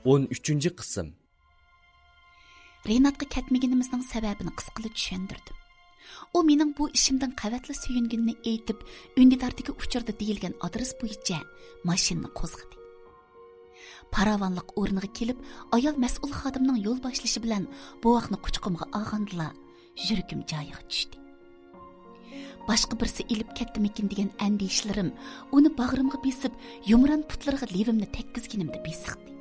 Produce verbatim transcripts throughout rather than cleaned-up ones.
ئون ئۈچىنچى قىسىم. رىناتقا كەتمىگىنىمىزنىڭ سەۋەبىنى قىسقىلا چۈشەندۈردۈم. ئۇ مېنىڭ بۇ ئىشىمدىن قەۋەتلا سۆيۈنگىنىنى ئېيتىپ، ئۈندىداردىكى ئۇچۇردا دېيىلگەن ئادرېس بويىچە ماشىنىنى قوزغىدى. پاراۋانلىق ئورنىغا كېلىپ، ئايال مەسئۇل خادىمنىڭ يول باشلىشى بىلەن بوۋاقنى قۇچىقىمغا ئالغاندىلا، يۈرىكىم جايىغا چۈشتى. باشقا بىرسى ئېلىپ كەتتىمىكىن دېگەن ئەندىشىلىرىم ئۇنى باغرىمغا بېسىپ، يۇمران پۇتلىرىغا لېۋىمنى تەگكۈزگىنىمدە بېسىقتى.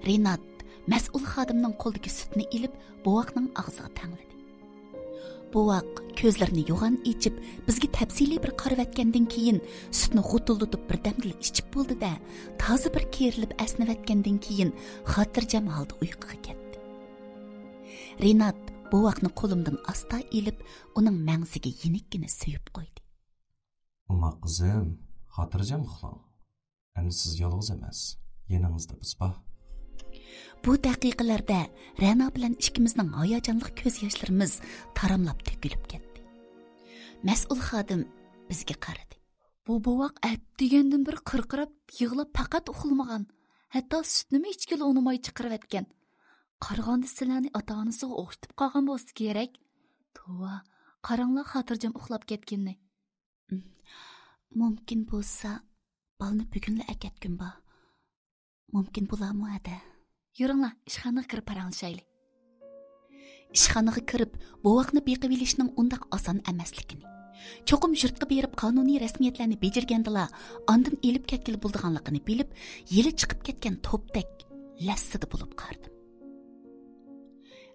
رىنات مەسئۇل خادىمنىڭ قولىدىكى سۈتنى ئېلىپ، بوۋاقنىڭ ئاغزىغا تەڭلىدى. بوۋاق كۆزلىرىنى يوغان ئېچىپ، بىزگە تەپسىلىي بىر قارىۋەتكەندىن كېيىن، سۈتنى غۇتۇلدىتىپ بىردەمدىلا ئىچىپ بولدى-دە، تازا بىر كېرىلىپ ئەسنىۋەتكەندىن كېيىن، خاتىرجەم ھالدا ئۇيقۇغا كەتتى. رىنات بوۋاقنى قولۇمدىن ئاستا ئېلىپ، ئۇنىڭ مەڭزىگە يېنىككىنە سۆيۈپ قويدى. ئوماق قىزىم، خاتىرجەم ئۇخلاڭ. ئەمدى سىز يالغۇز ئەمەس، يېنىڭىزدا بىز بار. بۇ دەقىقىلەردە رەنا بىلەن ئىككىمىزنىڭ ھاياجانلىق كۆز ياشلىرىمىز تاراملاپ تۆكۈلۈپ كەتتى. مەسئۇل خادىم بىزگە قارىدى. بۇ بوۋاق ئەتىگەندىن بېرى قىرقىراپ، يىغلاپ، پەقەت ئۇخلىمىغان. ھەتتا سۈتنىمۇ ئىچكىلى ئۇنىماي چىقىرىۋەتكەن. قارىغاندا سىلەرنى ئاتا-ئانىسىغا ئوخشىتىپ قالغان بولسا كېرەك. توۋا، قاراڭلار خاتىرجەم ئۇخلاپ كەتكىنىنى. مۇمكىن بولسا، بالىنى بۈگۈنلا ئەكەتكۈم بار. مۇمكىن بولارمۇ ھەدە؟ يۈرۈڭلار، ئىشخانىغا كىرىپ پاراڭلىشايلى. ئىشخانىغا كىرىپ، بوۋاقنى بېقىۋېلىشنىڭ ئۇنداق ئاسان ئەمەسلىكىنى، چوقۇم يۇرتقا بېرىپ قانۇنىي رەسمىيەتلەرنى بېجىرگەندىلا ئاندىن ئېلىپ كەتكىلى بولىدىغانلىقىنى بىلىپ، يىلى چىقىپ كەتكەن توپتەك لەسسىدە بولۇپ قالدىم.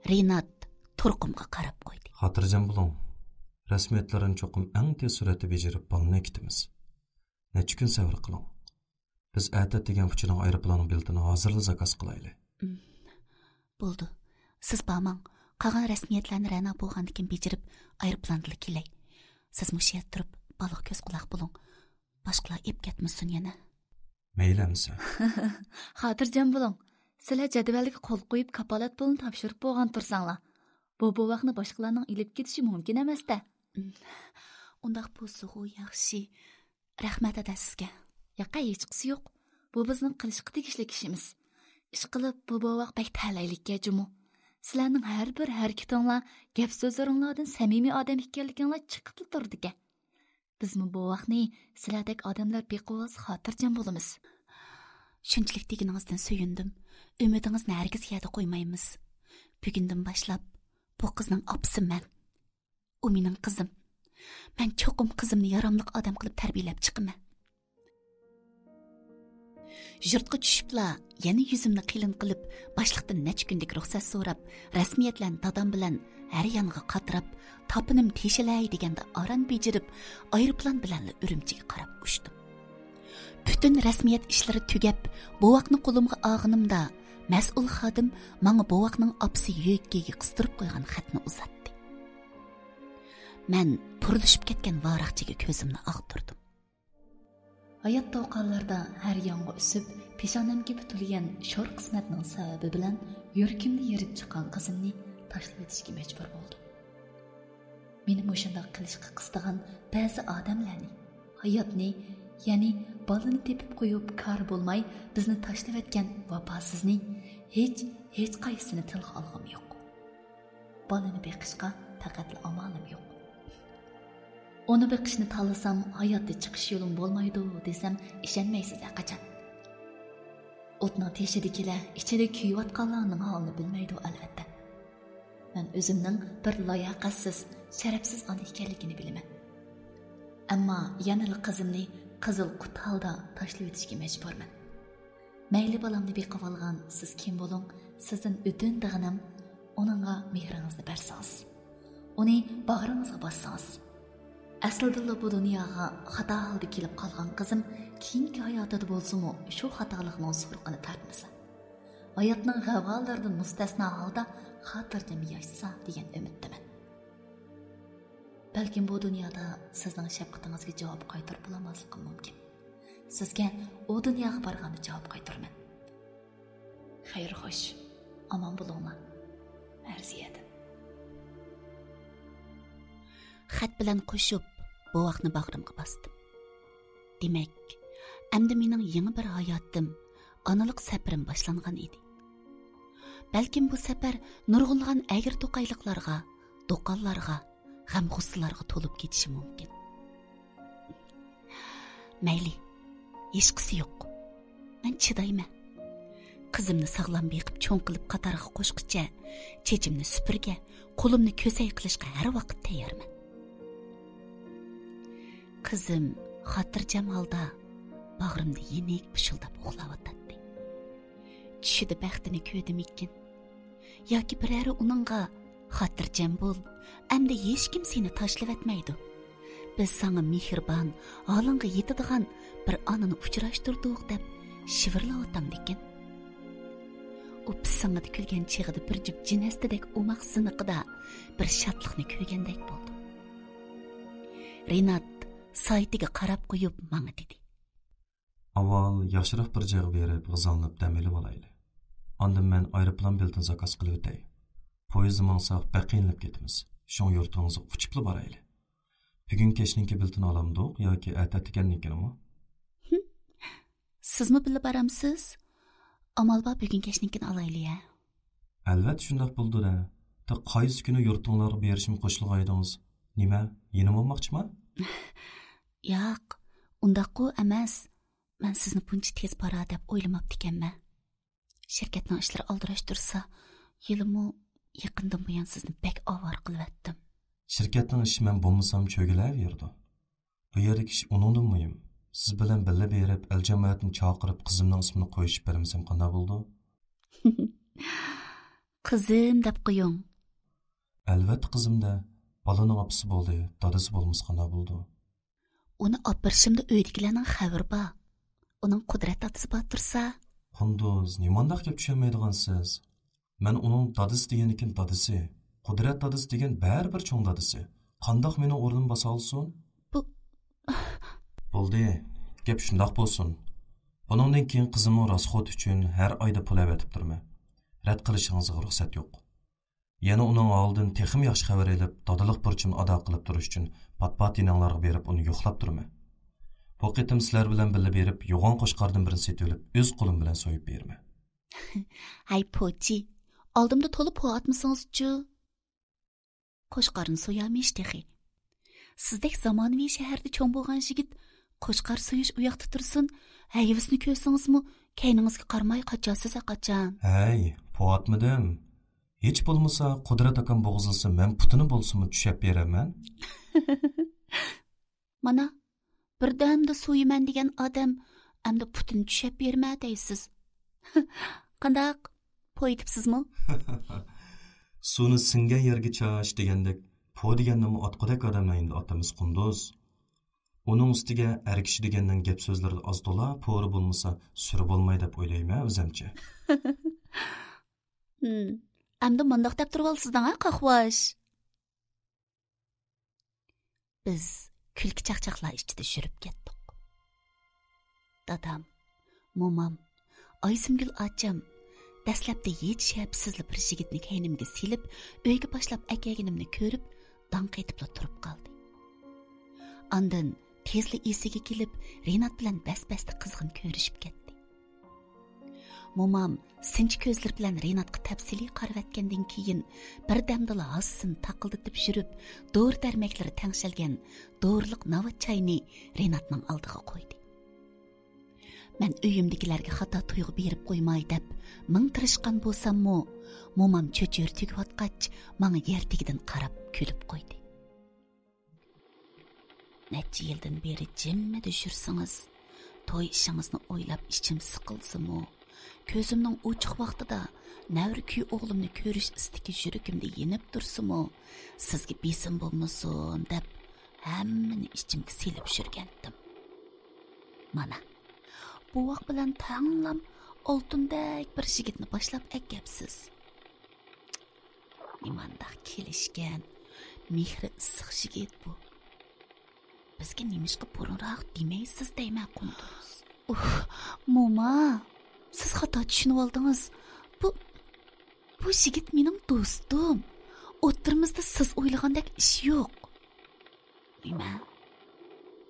رىنات تۇرقۇمغا قاراپ قويدى. خاتىرجەم بولۇڭ. رەسمىيەتلەرنى چوقۇم ئەڭ تېز سۈرئەتتە بېجىرىپ، بالىنى ئەكېتىمىز. نەچچە كۈن سەۋر قىلىڭ. بىز ئەتە ئەتىگەن ئۇچىدىغان ئايروپىلاننىڭ بېلىتىنى ھازىرلا زاكاز قىلايلى. ئىم، بولدى. سىز بارماڭ. قالغان رەسمىيەتلەرنى رەنا بولغاندىكىن بېجىرىپ، ئايروپىلاندىلا كېلەي. سىز مۇشۇ يەردە تۇرۇپ، بالىغا كۆز قۇلاق بولۇڭ. باشقىلار ئېپ كەتمىسۇن يەنە. مەيلى ئەمىسە. خاتىرجەم بولۇڭ. سىلەر جەدۋەلگە قول قويۇپ، كاپالەت پۇلىنى تاپشۇرۇپ بولغان تۇرساڭلار، بۇ بوۋاقنى باشقىلارنىڭ ئېلىپ كېتىشى مۇمكىن ئەمەس-دە. ئۇنداق بولسىغۇ ياخشى. رەھمەت ئەدە سىزگە. ياقە، ھېچقىسى يوق. بۇ بىزنىڭ قىلىشقا تېگىشلىك ئىشىمىز. ئىشقىلىپ، بۇ بوۋاق بەك تەلەيلىككەن جۇمۇ. سىلەرنىڭ ھەر بىر ھەرىكىتىڭلار، گەپ سۆزلىرىڭلاردىن سەمىمىي ئادەم ئىكەنلىكىڭلار چىقىپلا تۇرىدىكەن. بىزمۇ بوۋاقنى سىلەردەك ئادەملەر بېقىۋالسا خاتىرجەم بولىمىز. شۇنچىلىك دېگىنىڭىزدىن سۆيۈندۈم. ئۈمىدىڭىزنى ھەرگىز يەردە قويمايمىز. بۈگۈندىن باشلاپ، بۇ قىزنىڭ ئاپىسى مەن. ئۇ مېنىڭ قىزىم. مەن چوقۇم قىزىمنى ياراملىق ئادەم قىلىپ تەربىيەلەپ چىقىمەن. يۇرتقا چۈشۈپلا، يەنە يۈزۈمنى قېلىن قىلىپ، باشلىقتىن نەچچە كۈندىكى رۇخسەت سوراپ، رەسمىيەتلەرنى دادام بىلەن ھەر يانغا قاتراپ، تاپىنىم تېشىلەي دېگەندە ئاران بېجىرىپ، ئايروپىلان بىلەنلا ئۈرۈمچىگە قاراپ ئۇچتۇم. پۈتۈن رەسمىيەت ئىشلىرى تۈگەپ، بوۋاقنى قولۇمغا ئالغىنىمدا، مەسئۇل خادىم ماڭا بوۋاقنىڭ ئاپىسى يۆگىگە قىستۇرۇپ قويغان خەتنى ئۇزاتتى. مەن پۇرلىشىپ كەتكەن ۋاراقچىگە كۆزۈمنى ئاغدۇردۇم. ھايات توقانلىرىدا ھەر يانغا ئۈسۈپ، پېشانەمگە پۈتۈلگەن شور قىسمەتنىڭ سەۋەبى بىلەن يۈرىكىمنى يېرىپ چىققان قىزىمنى تاشلىۋېتىشكە مەجبۇر بولدۇم. مېنى مۇشۇنداق قىلىشقا قىستىغان بەزى ئادەملەرنى، ھاياتنى، يەنى بالىنى تېپىپ قويۇپ كارى بولماي بىزنى تاشلىۋەتكەن ۋاپاسىزنى ھېچ، ھېچقايسىسىنى تىلغا ئالغۇم يوق. بالىنى بېقىشقا پەقەتلا ئامالىم يوق. ئۇنى بېقىشنى تاللىسام، ھاياتتا چىقىش يولۇم بولمايدۇ دېسەم، ئىشەنمەيسىز ھەرقاچان. ئوتنىڭ تېشىدىكىلەر ئىچىدە كۆيۈۋاتقانلارنىڭ ھالىنى بىلمەيدۇ، ئەلۋەتتە. مەن ئۆزۈمنىڭ بىر لاياقەتسىز، شەرەپسىز ئانا ئىكەنلىكىنى بىلىمەن. ئەمما يەنىلا قىزىمنى قىزىل قۇت ھالدا تاشلىۋېتىشكە مەجبۇرمەن. مەيلى بالامنى بېقىۋالغان سىز كىم بولۇڭ، سىزدىن ئۆتۈنىدىغىنىم، ئۇنىڭغا مېھرىڭىزنى بەرسىڭىز، ئۇنى باغرىڭىزغا باسسىڭىز. ئەسلىدىنلا بۇ دۇنياغا خاتا ھالدا كېلىپ قالغان قىزىم كېيىنكى ھاياتىدا بولسىمۇ شۇ خاتالىقنىڭ سورىقىنى تارتمىسا، ھاياتنىڭ غەۋغالىرىدىن مۇستەسنا ھالدا خاتىرجەم ياشىسا دېگەن ئۈمىدتىمەن. بەلكىم بۇ دۇنيادا سىزنىڭ شەپقىتىڭىزگە جاۋاب قايتۇرۇپ بولالماسلىقىم مۇمكىن. سىزگە ئۇ دۇنياغا بارغاندا جاۋاب قايتۇرىمەن. خەير خوش، ئامان بولۇڭلار. مەرزىيەدىن. خەت بىلەن قوشۇپ، بوۋاقنى باغرىمغا باستىم. دېمەك، ئەمدى مېنىڭ يېڭى بىر ھاياتىم، ئانىلىق سەپىرىم باشلانغان ئىدى. بەلكىم بۇ سەپەر نۇرغۇنلىغان ئەگرى-توقايلىقلارغا، دوقاللارغا، غەم-غۇسسىلارغا تولۇپ كېتىشى مۇمكىن. مەيلى، ھېچقىسى يوق. مەن چىدايمەن. قىزىمنى ساغلام بېقىپ چوڭ قىلىپ قاتارغا قوشقۇچە، چېچىمنى سۈپۈرگە، قولۇمنى كۆسەي قىلىشقا ھەر ۋاقىت تەييارمەن. قىزىم خاتىرجەم ھالدا باغرىمدا يېنىك پۇشۇلداپ ئۇخلاۋاتاتتى. چۈشىدە بەختىنى كۆردىمىكىن؟ ياكى بىرەرى ئۇنىڭغا «خاتىرجەم بول، ئەمدى ھېچكىم سېنى تاشلىۋەتمەيدۇ. بىز ساڭا مېھرىبان، ھالىڭغا يېتىدىغان بىر ئانىنى ئۇچراشتۇردۇق» دەپ شىۋىرلاۋاتامدىكىن؟ ئۇ پىسسىڭىدا كۈلگەن چېغىدا بىر جۈپ جىن ھەستىدەك ئوماق زىنىقىدا بىر شادلىقنى كۆرگەندەك بولدۇم. رىنات سائىتىگە قاراپ قويۇپ ماڭا دېدى. ئاۋۋال ياخشىراق بىر جايغا بېرىپ غىزالىنىپ دەم ئېلىپ ئالايلى. ئاندىن مەن ئايروپىلان بېلىتىنى زاكاز قىلىۋېتەي. پويىزدا ماڭساق بەك قىينىلىپ كېتىمىز. شۇڭا يۇرتىڭىزغا ئۇچۇپلا بارايلى. بۈگۈن كەچنىڭكى بېلىتىنى ئالامدۇق ياكى ئەتە ئەتىگەننىڭكىنىمۇ؟ سىزمۇ بىللە بارامسىز؟ ئامال بار بۈگۈن كەچنىڭكىنى ئالايلى ھە. ئەلۋەتتە شۇنداق بولىدۇ-دە. تا قايسى كۈنى يۇرتۇڭلارغا بېرىشىم قوشۇلغايدىڭىز؟ نېمە، يېنىم بولماقچىما؟ ياق، ئۇنداققۇ ئەمەس. مەن سىزنى بۇنچە تېز بارار دەپ ئويلىماپتىكەنمەن. شىركەتنىڭ ئىشلىرى ئالدىراش تۇرسا، ھېلىمۇ يېقىندىن بۇيان سىزنى بەك ئاۋارە قىلىۋەتتىم. شىركەتنىڭ ئىشى مەن بولمىسام چۆگىلەۋېرىدۇ. بۇ يەردىكى ئىش ئۇنىڭدىن مۇھىم. سىز بىلەن بىللە بېرىپ، ئەل جامائەتنى چاقىرىپ، قىزىمنىڭ ئىسمىنى قويۇشۇپ بەرمىسەم قانداق بولىدۇ؟ قىزىم دەپ قويۇڭ. ئەلۋەتتە قىزىم-دە، بالىنىڭ ئاپىسى بولدى، دادىسى بولمىسا قانداق بولىدۇ؟ ئۇنى ئاپىرىشىمدا ئۆيدىكىلەرنىڭ خەۋىرى بار. ئۇنىڭ قۇدرەت دادىسى بار تۇرسا. قۇندۇز، نېمانداق گەپ چۈشەنمەيدىغانسىز؟ مەن ئۇنىڭ دادىسى دېگەنكىن دادىسى، قۇدرەت دادىسى دېگەن بەرىبىر چوڭ دادىسى. قانداق مېنىڭ ئورنۇمنى باسالىسۇن؟ بۇ بولدى، گەپ شۇنداق بولسۇن. بۇنىڭدىن كېيىن قىزىمنىڭ راسخوتى ئۈچۈن ھەر ئايدا پۇل ئەۋەتىپ تۇرىمەن. رەت قىلىشىڭىزغا رۇخسەت يوق. يەنە ئۇنىڭ ھالىدىن تېخىمۇ ياخشى خەۋەر ئېلىپ، دادىلىق بۇرچۇمنى ئادا قىلىپ تۇرۇش ئۈچۈن پات-پات يېنىڭلارغا بېرىپ ئۇنى يوقلاپ تۇرىمەن. بۇ قېتىم سىلەر بىلەن بىللە بېرىپ، يوغان قوچقاردىن بىرنى سېتىۋېلىپ، ئۆز قولۇم بىلەن سويۇپ بېرىمەن. ھەي پوچى، ئالدىمدا تولا پو ئاتمىسىڭىزچۇ؟ قوچقارنى سويامىش تېخى. سىزدەك زامانىۋى شەھەردە چوڭ بولغان يىگىت قوچقار سويۇش ئۇياقتا تۇرسۇن، ھەيۋىسىنى كۆرسىڭىزمۇ، كەينىڭىزگە قارىماي قاچاسىز ھەقاچان. ھەي، پو ئاتمىدىم. ھېچ بولمىسا قۇدرەت ئاكام بوغۇزلىسا مەن پۇتىنى بولسىمۇ چۈشەپ بېرەرمەن. مانا، بىردەمدە سويىمەن دېگەن ئادەم ئەمدى پۇتىنى چۈشەپ بېرىمەن دەيسىز. قانداق؟ پو ئېتىپسىزمۇ؟ سۇنى سىڭگەن يەرگە چاچ دېگەندەك، پو دېگەننىمۇ ئاتقۇدەك ئادەملەر ئەمدى ئاتىمىز قۇندۇز. ئۇنىڭ ئۈستىگە ئەر كىشى دېگەننىڭ گەپ سۆزلىرىدە ئاز تولا پورى بولمىسا سۈرى بولماي دەپ ئويلايمەن ئۆزەمچە. ھىم، ئەمدى مۇنداق دەپ تۇرۇۋالىسىز دەڭا قاقۋاش. بىز كۈلكە چاقچاقلار ئىچىدە يۈرۈپ كەتتۇق. دادام، مومام، ئايسىمگۈل ئاچام دەسلەپتە ھېچ شەپىسىزلا بىر يىگىتنى كەينىمگە سېلىپ، ئۆيگە باشلاپ ئەكەلگىنىمنى كۆرۈپ، داڭ قېتىپلا تۇرۇپ قالدى. ئاندىن تېزلا ئېسىگە كېلىپ، رىنات بىلەن بەس-بەستە قىزغىن كۆرۈشۈپ كەتتى. مومام سىنچى كۆزلىرى بىلەن رىناتقا تەپسىلىي قارىۋەتكەندىن كېيىن، بىردەمدىلا ھاسىسىنى تاقىلدىتىپ يۈرۈپ، دورا-دەرمەكلىرى تەڭشەلگەن دورىلىق ناۋات چاينى رىناتنىڭ ئالدىغا قويدى. مەن ئۆيۈمدىكىلەرگە خاتا تۇيغۇ بېرىپ قويماي دەپ مىڭ تىرىشقان بولساممۇ، مومام چۆچۈرە تۈگۈۋاتقاچ، ماڭا يەر تېگىدىن قاراپ كۈلۈپ قويدى. نەچچە يىلدىن بېرى جىممىدە يۈرسىڭىز، توي ئىشىڭىزنى ئويلاپ ئىچىم سىقىلسىمۇ، كۆزۈمنىڭ ئوچۇق ۋاقتىدا نەۋرە كۈي ئوغلۇمنى كۆرۈش ئىستىكى يۈرىكىمدە يېنىپ تۇرسىمۇ، سىزگە بېسىم بولمىسۇن دەپ، ھەممىنى ئىچىمگە سېلىپ يۈرگەنتىم. مانا، بوۋاق بىلەن تەڭلام ئالتۇندەك بىر يىگىتنى باشلاپ ئەكەپسىز. نېمانداق كېلىشكەن، مېھرى ئىسسىق يىگىت بۇ. بىزگە نېمىشقا بۇرۇنراق دېمەيسىز دەيمەن، قۇندۇز. ئۇھ، موما، سىز خاتا چۈشىنىۋالدىڭىز. بۇ، بۇ يىگىت مېنىڭ دوستۇم. ئوتتۇرىمىزدا سىز ئويلىغاندەك ئىش يوق. نېمە؟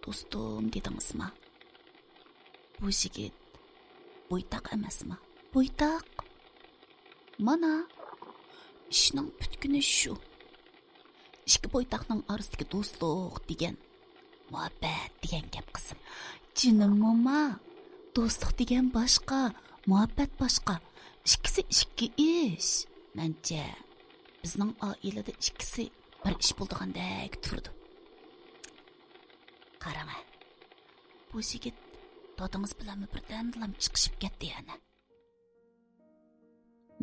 دوستۇم دېدىڭىزما؟ بۇ يىگىت بويتاق ئەمەسما؟ بويتاق. مانا، ئىشنىڭ پۈتكۈنى شۇ. ئىككى بويتاقنىڭ ئارىسىدىكى دوستلۇق دېگەن مۇھەببەت دېگەن گەپ قىزىم. جېنىم موما، دوستلۇق دېگەن باشقا، مۇھەببەت باشقا. ئىككىسى ئىككى ئىش. مەنچە، بىزنىڭ ئائىلىدە ئىككىسى بىر ئىش بولىدىغاندەك تۇرىدۇ. قاراڭە، بۇ يىگىت دادىڭىز بىلەنمۇ بىردەمدىلام چىقىشىپ كەتتى يەنە.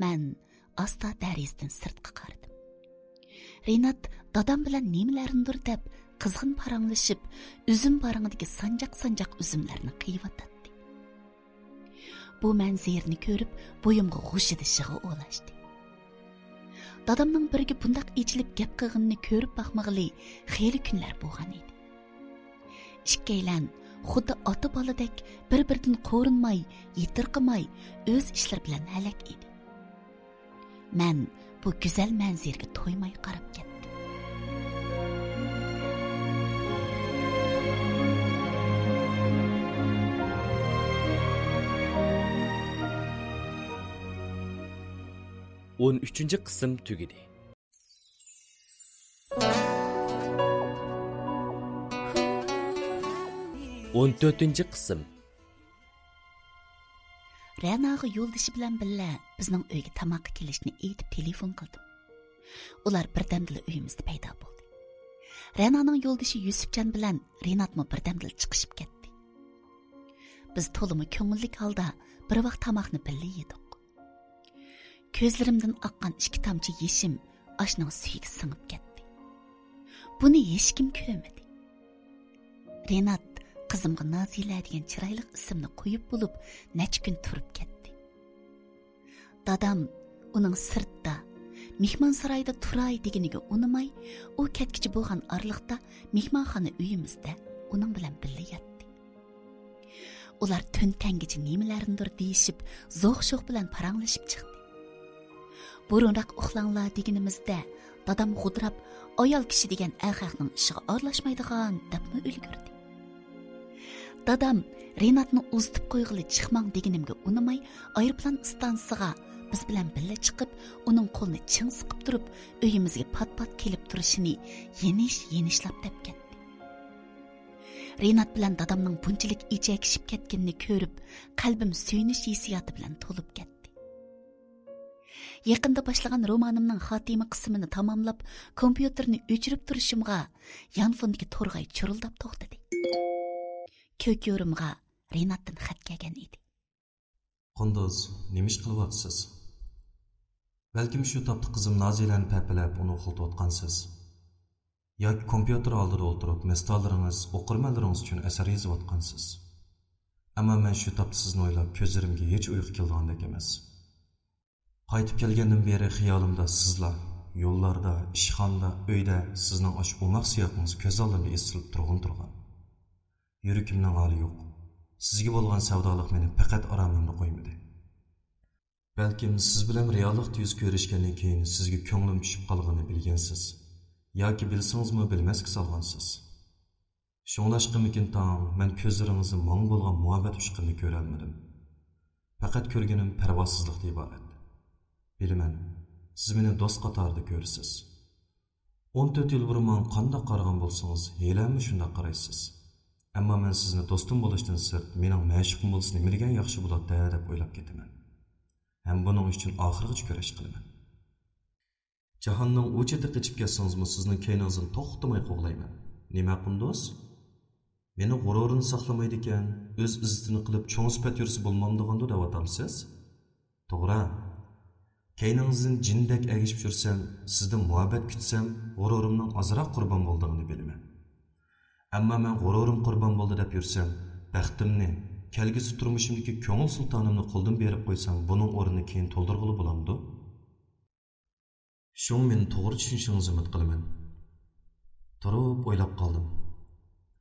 مەن ئاستا دەرىزىدىن سىرتقا قارىدىم. رىنات دادام بىلەن نېمىلەرنىدۇر دەپ قىزغىن پاراڭلىشىپ، ئۈزۈم بارىڭىدىكى سانجاق-سانجاق ئۈزۈملەرنى قىيىۋاتاتتى. بۇ مەنزىرىنى كۆرۈپ، بويۇمغا غۇژژىدە يىغا ئولاشتى. دادامنىڭ بىرىگە بۇنداق ئېچىلىپ گەپ قىلغىنىنى كۆرۈپ باقمىغىلى خېلى كۈنلەر بولغان ئىدى. ئىككىيلەن خۇددى ئاتا-بالىدەك بىر-بىرىدىن قورۇنماي، يېتىرقىماي، ئۆز ئىشلىرى بىلەن ھەلەك ئىدى. مەن بۇ گۈزەل مەنزىرىگە تويماي قاراپ كەتتىم. ئون ئۈچىنچى قىسىم تۈگىدى. ئون تۆتىنچى قىسىم. رەناغا يولدىشى بىلەن بىللە بىزنىڭ ئۆيگە تاماققا كېلىشنى ئېيتىپ تېلېفون قىلدىم. ئۇلار بىردەمدىلا ئۆيىمىزدە پەيدا بولدى. رەنانىڭ يولدىشى يۈسۈپجان بىلەن رىناتمۇ بىردەمدىلا چىقىشىپ كەتتى. بىز تولىمۇ كۆڭۈللۈك ھالدا بىر ۋاق تاماقنى بىللە يېدۇق. كۆزلىرىمدىن ئاققان ئىككى تامچە يېشىم ئاشنىڭ سۈيىگە سىڭىپ كەتتى. بۇنى ھېچكىم كۆرمىدى. رىنات قىزىمغا نازىلە دېگەن چىرايلىق ئىسىمنى قويۇپ بولۇپ نەچچە كۈن تۇرۇپ كەتتى. دادام ئۇنىڭ سىرتتا، مېھمانسارايدا تۇراي دېگىنىگە ئۇنىماي، ئۇ كەتكۈچە بولغان ئارىلىقتا مېھمانخانا ئۆيىمىزدە ئۇنىڭ بىلەن بىللە ياتتى. ئۇلار تۈن تەڭگىچە نېمىلەرنىدۇر دېيىشىپ، زوق-شوق بىلەن پاراڭلىشىپ چىقتى. بۇرۇنراق ئۇخلاڭلار دېگىنىمىزدە، دادام غۇدراپ، ئايال كىشى دېگەن ئەرخەقنىڭ ئىشىغا ئارىلاشمايدىغان دەپمۇ ئۈلگۈردى. دادام رىناتنى ئۇزىتىپ قويغىلى چىقماڭ دېگىنىمگە ئۇنىماي، ئايروپىلان ئىستانسىسىغا بىز بىلەن بىللە چىقىپ، ئۇنىڭ قولىنى چىڭ سىقىپ تۇرۇپ، ئۆيىمىزگە پات-پات كېلىپ تۇرۇشىنى يېنىش-يېنىشلاپ دەپ كەتتى. رىنات بىلەن دادامنىڭ بۇنچىلىك ئېچەكىشىپ كەتكىنىنى كۆرۈپ، قەلبىم سۆيۈنۈش ھېسسىياتى بىلەن تولۇپ كەتتى. يېقىندا باشلىغان رومانىمنىڭ خاتىمە قىسمىنى تاماملاپ، كومپيۇتېرنى ئۆچۈرۈپ تۇرۇشۇمغا، يانفوندىكى تورغاي چۇرۇلداپ توختىدى. كۆك يورۇمغا رىناتتىن خەت كەلگەن ئىدى. قۇندۇز، نېمە ئىش قىلىۋاتىسىز؟ بەلكىم شۇ تاپتا قىزىم نازىلەنى پەپىلەپ، ئۇنى ئۇخلىتىۋاتقانسىز. ياكى كومپيۇتېر ئالدىدا ئولتۇرۇپ، مەستانىلىرىڭىز، ئوقۇرمەنلىرىڭىز ئۈچۈن ئەسەر يېزىۋاتقانسىز. ئەمما مەن شۇ تاپتا سىزنى ئويلاپ، كۆزلىرىمگە ھېچ ئۇيقۇ كېلىدىغاندەك ئەمەس. قايتىپ كەلگەندىن بېرى خىيالىمدا سىزلا، يوللاردا، ئىشخانىدا، ئۆيدە سىزنىڭ ئاشۇ ئوماق سىياقىڭىز كۆز ئالدىمدا ئېسىلىپ تۇرغىن تۇرغان. يۈرىكىمنىڭ ھالى يوق. سىزگە بولغان سەۋدالىق مېنى پەقەت ئارامىمدا قويمىدى. بەلكىم سىز بىلەن رېئاللىقتا يۈز كۆرۈشكەندىن كېيىن سىزگە كۆڭلۈم چۈشۈپ قالغىنىنى بىلگەنسىز. ياكى بىلسىڭىزمۇ بىلمەسكە سالغانسىز. شۇڭلاشقىمىكىن تاڭ مەن كۆزلىرىڭىزدە ماڭا بولغان مۇھەببەت ئۇچقۇنىنى كۆرەلمىدىم. پەقەت كۆرگىنىم پەرۋاسىزلىقتىن ئىبارەت. بىلىمەن، سىز مېنى دوست قاتارىدا كۆرىسىز. ئون تۆت يىل بۇرۇن ماڭا قانداق قارىغان بولسىڭىز، ھېلىھەممە شۇنداق قارايسىز. ئەمما مەن سىزنى دوستۇم بولۇشتىن سىرت، مېنىڭ مەشۇقۇم بولسا نېمە دېگەن ياخشى بولاتتى دەپ ئويلاپ كېتىمەن. ھەم بۇنىڭ ئۈچۈن ئاخىرغىچە كۈرەش قىلىمەن. جاھاننىڭ ئۇ چېتىگە قېچىپ كەتسىڭىزمۇ، سىزنىڭ كەينىڭىزدىن توختىماي قوغلايمەن. نېمە، قۇندۇز؟ مېنىڭ غۇرۇرۇمنى ساقلىمايدىكەن، ئۆز ئىززىتىنى قىلىپ، چوڭ سۈپەت يۈرسە بولمامدىغاندۇ دەۋاتامسىز؟ توغرا. كەينىڭىزدىن جىندەك ئەگىشىپ يۈرسەم، سىزدىن مۇھەببەت كۈتسەم، غۇرۇرۇمنىڭ ئازراق قۇربان بولىدىغىنىنى بىلىمەن. ئەمما مەن غۇرۇرۇم قۇربان بولدى دەپ يۈرسەم، بەختىمنى، كەلگۈسى تۇرمۇشۇمدىكى كۆڭۈل سۇلتانىمنى قولدىن بېرىپ قويسام، بۇنىڭ ئورنىنى كېيىن تولدۇرغىلى بولامدۇ؟ شۇڭا مېنى توغرا چۈشىنىشىڭىزنى ئۈمىد قىلىمەن. تۇرۇپ ئويلاپ قالدىم.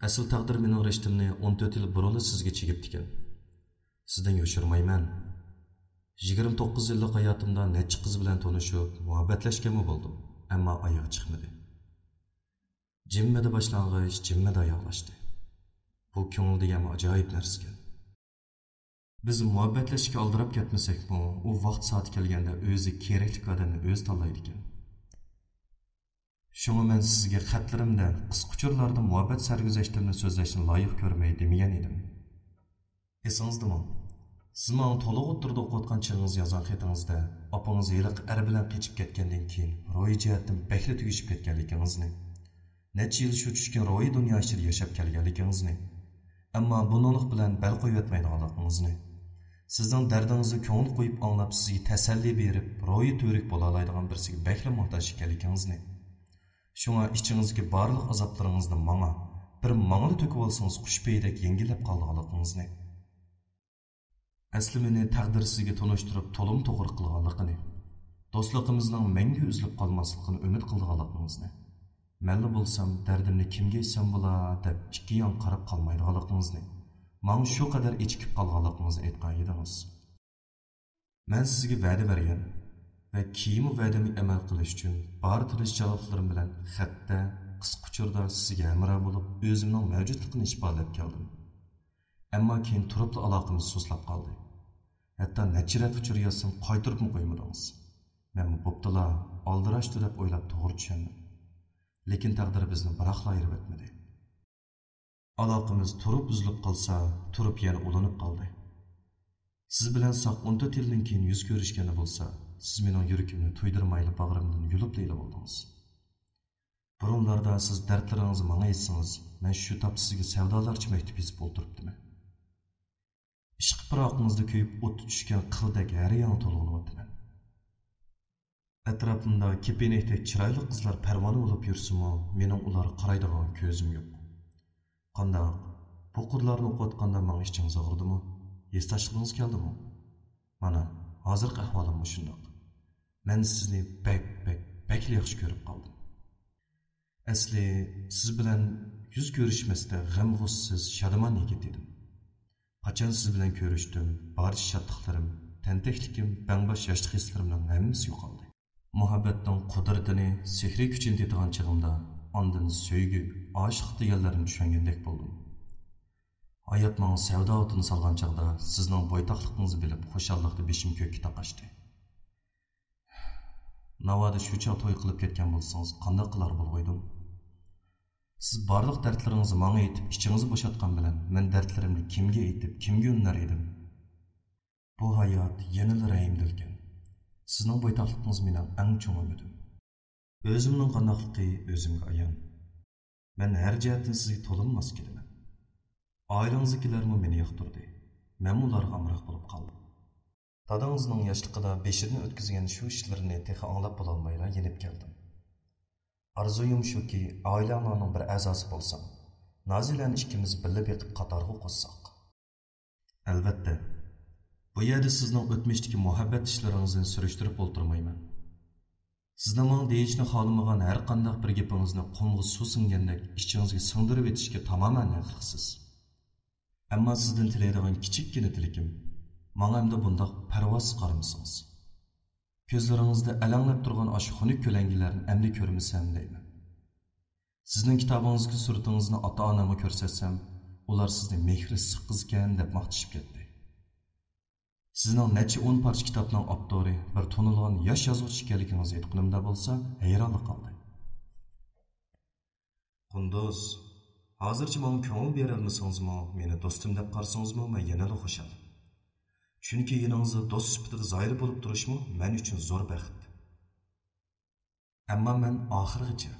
ئەسلى تەقدىر مېنىڭ رىشتىمنى ئون تۆت يىل بۇرۇنلا سىزگە چىگىپتىكەن. سىزدىن يوشۇرمايمەن. يىگىرمە توققۇز يىللىق ھاياتىمدا نەچچە قىز بىلەن تونۇشۇپ، مۇھەببەتلەشكەنمۇ بولدۇم، ئەمما ئايىغى چىقمىدى. جىممىدە باشلانغىچ، جىممىدە ئاياغلاشتى. بۇ كۆڭۈل دېگەنمۇ ئاجايىپ نەرسىكەن. بىز مۇھەببەتلەشكە ئالدىراپ كەتمىسەكمۇ، ئۇ ۋاقىت سائەت كەلگەندە ئۆزى كېرەكلىك ئادەمنى ئۆزى تاللايدىكەن. شۇڭا مەن سىزگە خەتلىرىمدە، قىسقا ئۇچۇرلاردا مۇھەببەت سەرگۈزەشتىمنى سۆزلەشنى لايىق كۆرمەي دېمىگەن ئىدىم. ئېسىڭىزدىمۇ؟ سىز ماڭا تولۇق ئوتتۇرىدا ئوقۇۋاتقان چېغىڭىزدا يازغان خېتىڭىزدە، ئاپىڭىز ھېلىقى ئەر بىلەن قېچىپ كەتكەندىن كېيىن روھىي جەھەتتىن بەكلا تۈگىشىپ كەتكەنلىكىڭىزنى، نەچچە يىل شۇ چۈشكۈن روھىي دۇنيا ئىچىدە ياشاپ كەلگەنلىكىڭىزنى، ئەمما بۇنىڭلىق بىلەن بەل قويۇۋەتمەيدىغانلىقىڭىزنى، سىزنىڭ دەردىڭىزنى كۆڭۈل قويۇپ ئاڭلاپ، سىزگە تەسەللى بېرىپ، روھىي تۈۋرۈك بولالايدىغان بىرسىگە بەكلا موھتاج ئىكەنلىكىڭىزنى، شۇڭا ئىچىڭىزدىكى بارلىق ئازابلىرىڭىزنى ماڭا، بىر ماڭىلا تۆكۈۋالسىڭىز خۇش پېيىدەك يەڭگىللەپ قالىدىغانلىقىڭىزنى، ئەسلى مېنى تەقدىر سىزگە تونۇشتۇرۇپ تولىمۇ توغرا قىلغانلىقىنى، دوستلۇقىمىزنىڭ مەڭگۈ ئۈزۈلۈپ قالماسلىقىنى ئۈمىد قىلىدىغانلىقىڭىزنى، مەنلا بولسام دەردىمنى كىمگە ئېيتسام بولا دەپ ئىككى يان قاراپ قالمايدىغانلىقىڭىزنى، ماڭا شۇ قەدەر ئېچىكىپ قالغانلىقىڭىزنى ئېيتقان ئىدىڭىز. مەن سىزگە ۋەدە بەرگەن ۋە كېيىنمۇ ۋەدەمگە ئەمەل قىلىش ئۈچۈن بار تىرىشچانلىقلىرىم بىلەن خەتتە، قىسقا ئۇچۇردا سىزگە ھەمراھ بولۇپ، ئۆزۈمنىڭ مەۋجۇتلۇقىنى ئىپادىلەپ كەلدىم. ئەمما كېيىن تۇرۇپلا ئالاقىمىز سۇسلاپ قالدى. ھەتتا نەچچە رەت ئۇچۇر يازسام، قايتۇرۇپمۇ قويمىدىڭىز. مەنمۇ بوپتۇلا، ئالدىراشتۇ دەپ ئويلاپ توغرا چۈشەندىم. لېكىن تەقدىر بىزنى بىراقلا ئايرىۋەتمىدى. ئالاقىمىز تۇرۇپ ئۈزۈلۈپ قالسا، تۇرۇپ يەنە ئۇلىنىپ قالدى. سىز بىلەن ساق ئون تۆت يىلدىن كېيىن يۈز كۆرۈشكەندە بولسا، سىز مېنىڭ يۈرىكىمنى تۇيدۇرمايلا باغرىمدىن يۇلۇپلا ئېلىۋالدىڭىز. بۇرۇنلاردا سىز دەردلىرىڭىزنى ماڭا ئېيتسىڭىز، مەن شۇ تاپتا سىزگە سەۋدالارچە مەكتۇپ يېزىپ ئولتۇرۇپتىمەن. ئىشقىپ پىراقىڭىزدا كۆيۈپ ئوتتا چۈشكەن قىلدەك ھەر ياڭ تولغىنىۋاتىمەن. ئەتراپىمدا كېپىنەكتەك چىرايلىق قىزلار پەرۋانە بولۇپ يۈرسىمۇ، مېنىڭ ئۇلارغا قارايدىغان كۆزۈم يوق. قانداق؟ بۇ قۇرلارنى ئوقۇۋاتقاندا ماڭا ئىچىڭىز ئاغرىدىمۇ؟ ھېسداشلىقىڭىز كەلدىمۇ؟ مانا، ھازىرقى ئەھۋالىم مۇشۇنداق. مەن سىزنى بەك، بەك، بەكلا ياخشى كۆرۈپ قالدىم. ئەسلى، سىز بىلەن يۈز كۆرۈشمەستە غەم-غۇسسىز، شادىمان يىگىت ئىدىم. قاچان سىز بىلەن كۆرۈشتۈم، بارچە شادلىقلىرىم، تەنتەكلىكىم، بەڭباش ياشلىق ھېسلىرىمنىڭ ھەممىسى يوقالدى. مۇھەببەتنىڭ قۇدرىتىنى، سېھرىي كۈچىنى تېتىغان چېغىمدا، ئاندىن سۆيگۈ، ئاشىقلىق دېگەنلەرنى چۈشەنگەندەك بولدۇم. ھايات ماڭا سەۋدا ئوتىنى سالغان چاغدا، سىزنىڭ بويتاقلىقىڭىزنى بىلىپ، خۇشاللىقتا بېشىم كۆككە تاقاشتى. ناۋادا شۇ چاغ توي قىلىپ كەتكەن بولسىڭىز، قانداق قىلار بولغىيدۇم؟ سىز بارلىق دەردلىرىڭىزنى ماڭا ئېيتىپ، ئىچىڭىزنى بوشاتقان بىلەن، مەن دەردلىرىمنى كىمگە ئېيتىپ، كىمگە ئۈنلەر ئىدىم؟ بۇ ھايات يەنىلا رەھىمدىلكەن. سىزنىڭ بويتاقلىقىڭىز مېنىڭ ئەڭ چوڭ ئۈمىدىم. ئۆزۈمنىڭ قانداقلىقى ئۆزۈمگە ئايان. مەن ھەر جەھەتتىن سىزگە تولىمۇ ماس كېلىمەن. ئائىلىڭىزدىكىلەرمۇ مېنى ياقتۇردى. مەنمۇ ئۇلارغا ئامراق بولۇپ قالدىم. دادىڭىزنىڭ ياشلىقىدا بېشىدىن ئۆتكۈزگەن شۇ ئىشلىرىنى تېخى ئاڭلاپ بولالمايلا يېنىپ كەلدىم. ئارزۇيۇم شۇكى، ئائىلەڭلارنىڭ بىر ئەزاسى بولساڭ، نازىلەنى ئىككىمىز بىللە بېقىپ قاتارغا قوشساق. ئەلۋەتتە، بۇ يەردە سىزنىڭ ئۆتمۈشتىكى مۇھەببەت ئىشلىرىڭىزنى سۈرۈشتۈرۈپ ئولتۇرمايمەن. سىزنىڭ ماڭا دېيىشنى خالىمىغان ھەر قانداق بىر گېپىڭىزنى قۇمغا سۇ سىڭگەندەك ئىچىڭىزگە سىڭدۈرۈۋېتىشكە تامامەن ھەقلىقسىز. ئەمما سىزدىن تىلەيدىغان كىچىككىنە تىلىكىم، ماڭا ئەمدى بۇنداق پەرۋاسىز قارىمىسىڭىز. كۆزلىرىڭىزدە ئەلەڭلەپ تۇرغان ئاشۇ خۇنۈك كۆلەڭگىلەرنى ئەمدى كۆرمىسەم دەيمەن. سىزنىڭ كىتابىڭىزدىكى سۈرىتىڭىزنى ئاتا-ئانامغا كۆرسەتسەم، ئۇلار سىزنى مېھرى ئىسسىق قىز ئىكەن دەپ ماختىشىپ كەتتى. سىزنىڭ نەچچە ئون پارچە كىتابنىڭ ئاپتورى، بىر تونۇلغان ياش يازغۇچى ئىكەنلىكىڭىزنى ئېيتقىنىمدا بولسا ھەيرانلا قالدى. قۇندۇز، ھازىرچە ماڭا كۆڭۈل بېرەلمىسىڭىزمۇ، مېنى دوستۇم دەپ قارىسىڭىزمۇ مەن يەنىلا خۇشال. چۈنكى يېنىڭىزدا دوست سۈپىتىدە زاھىر بولۇپ تۇرۇشمۇ مەن ئۈچۈن زور بەخت. ئەمما مەن ئاخىرغىچە،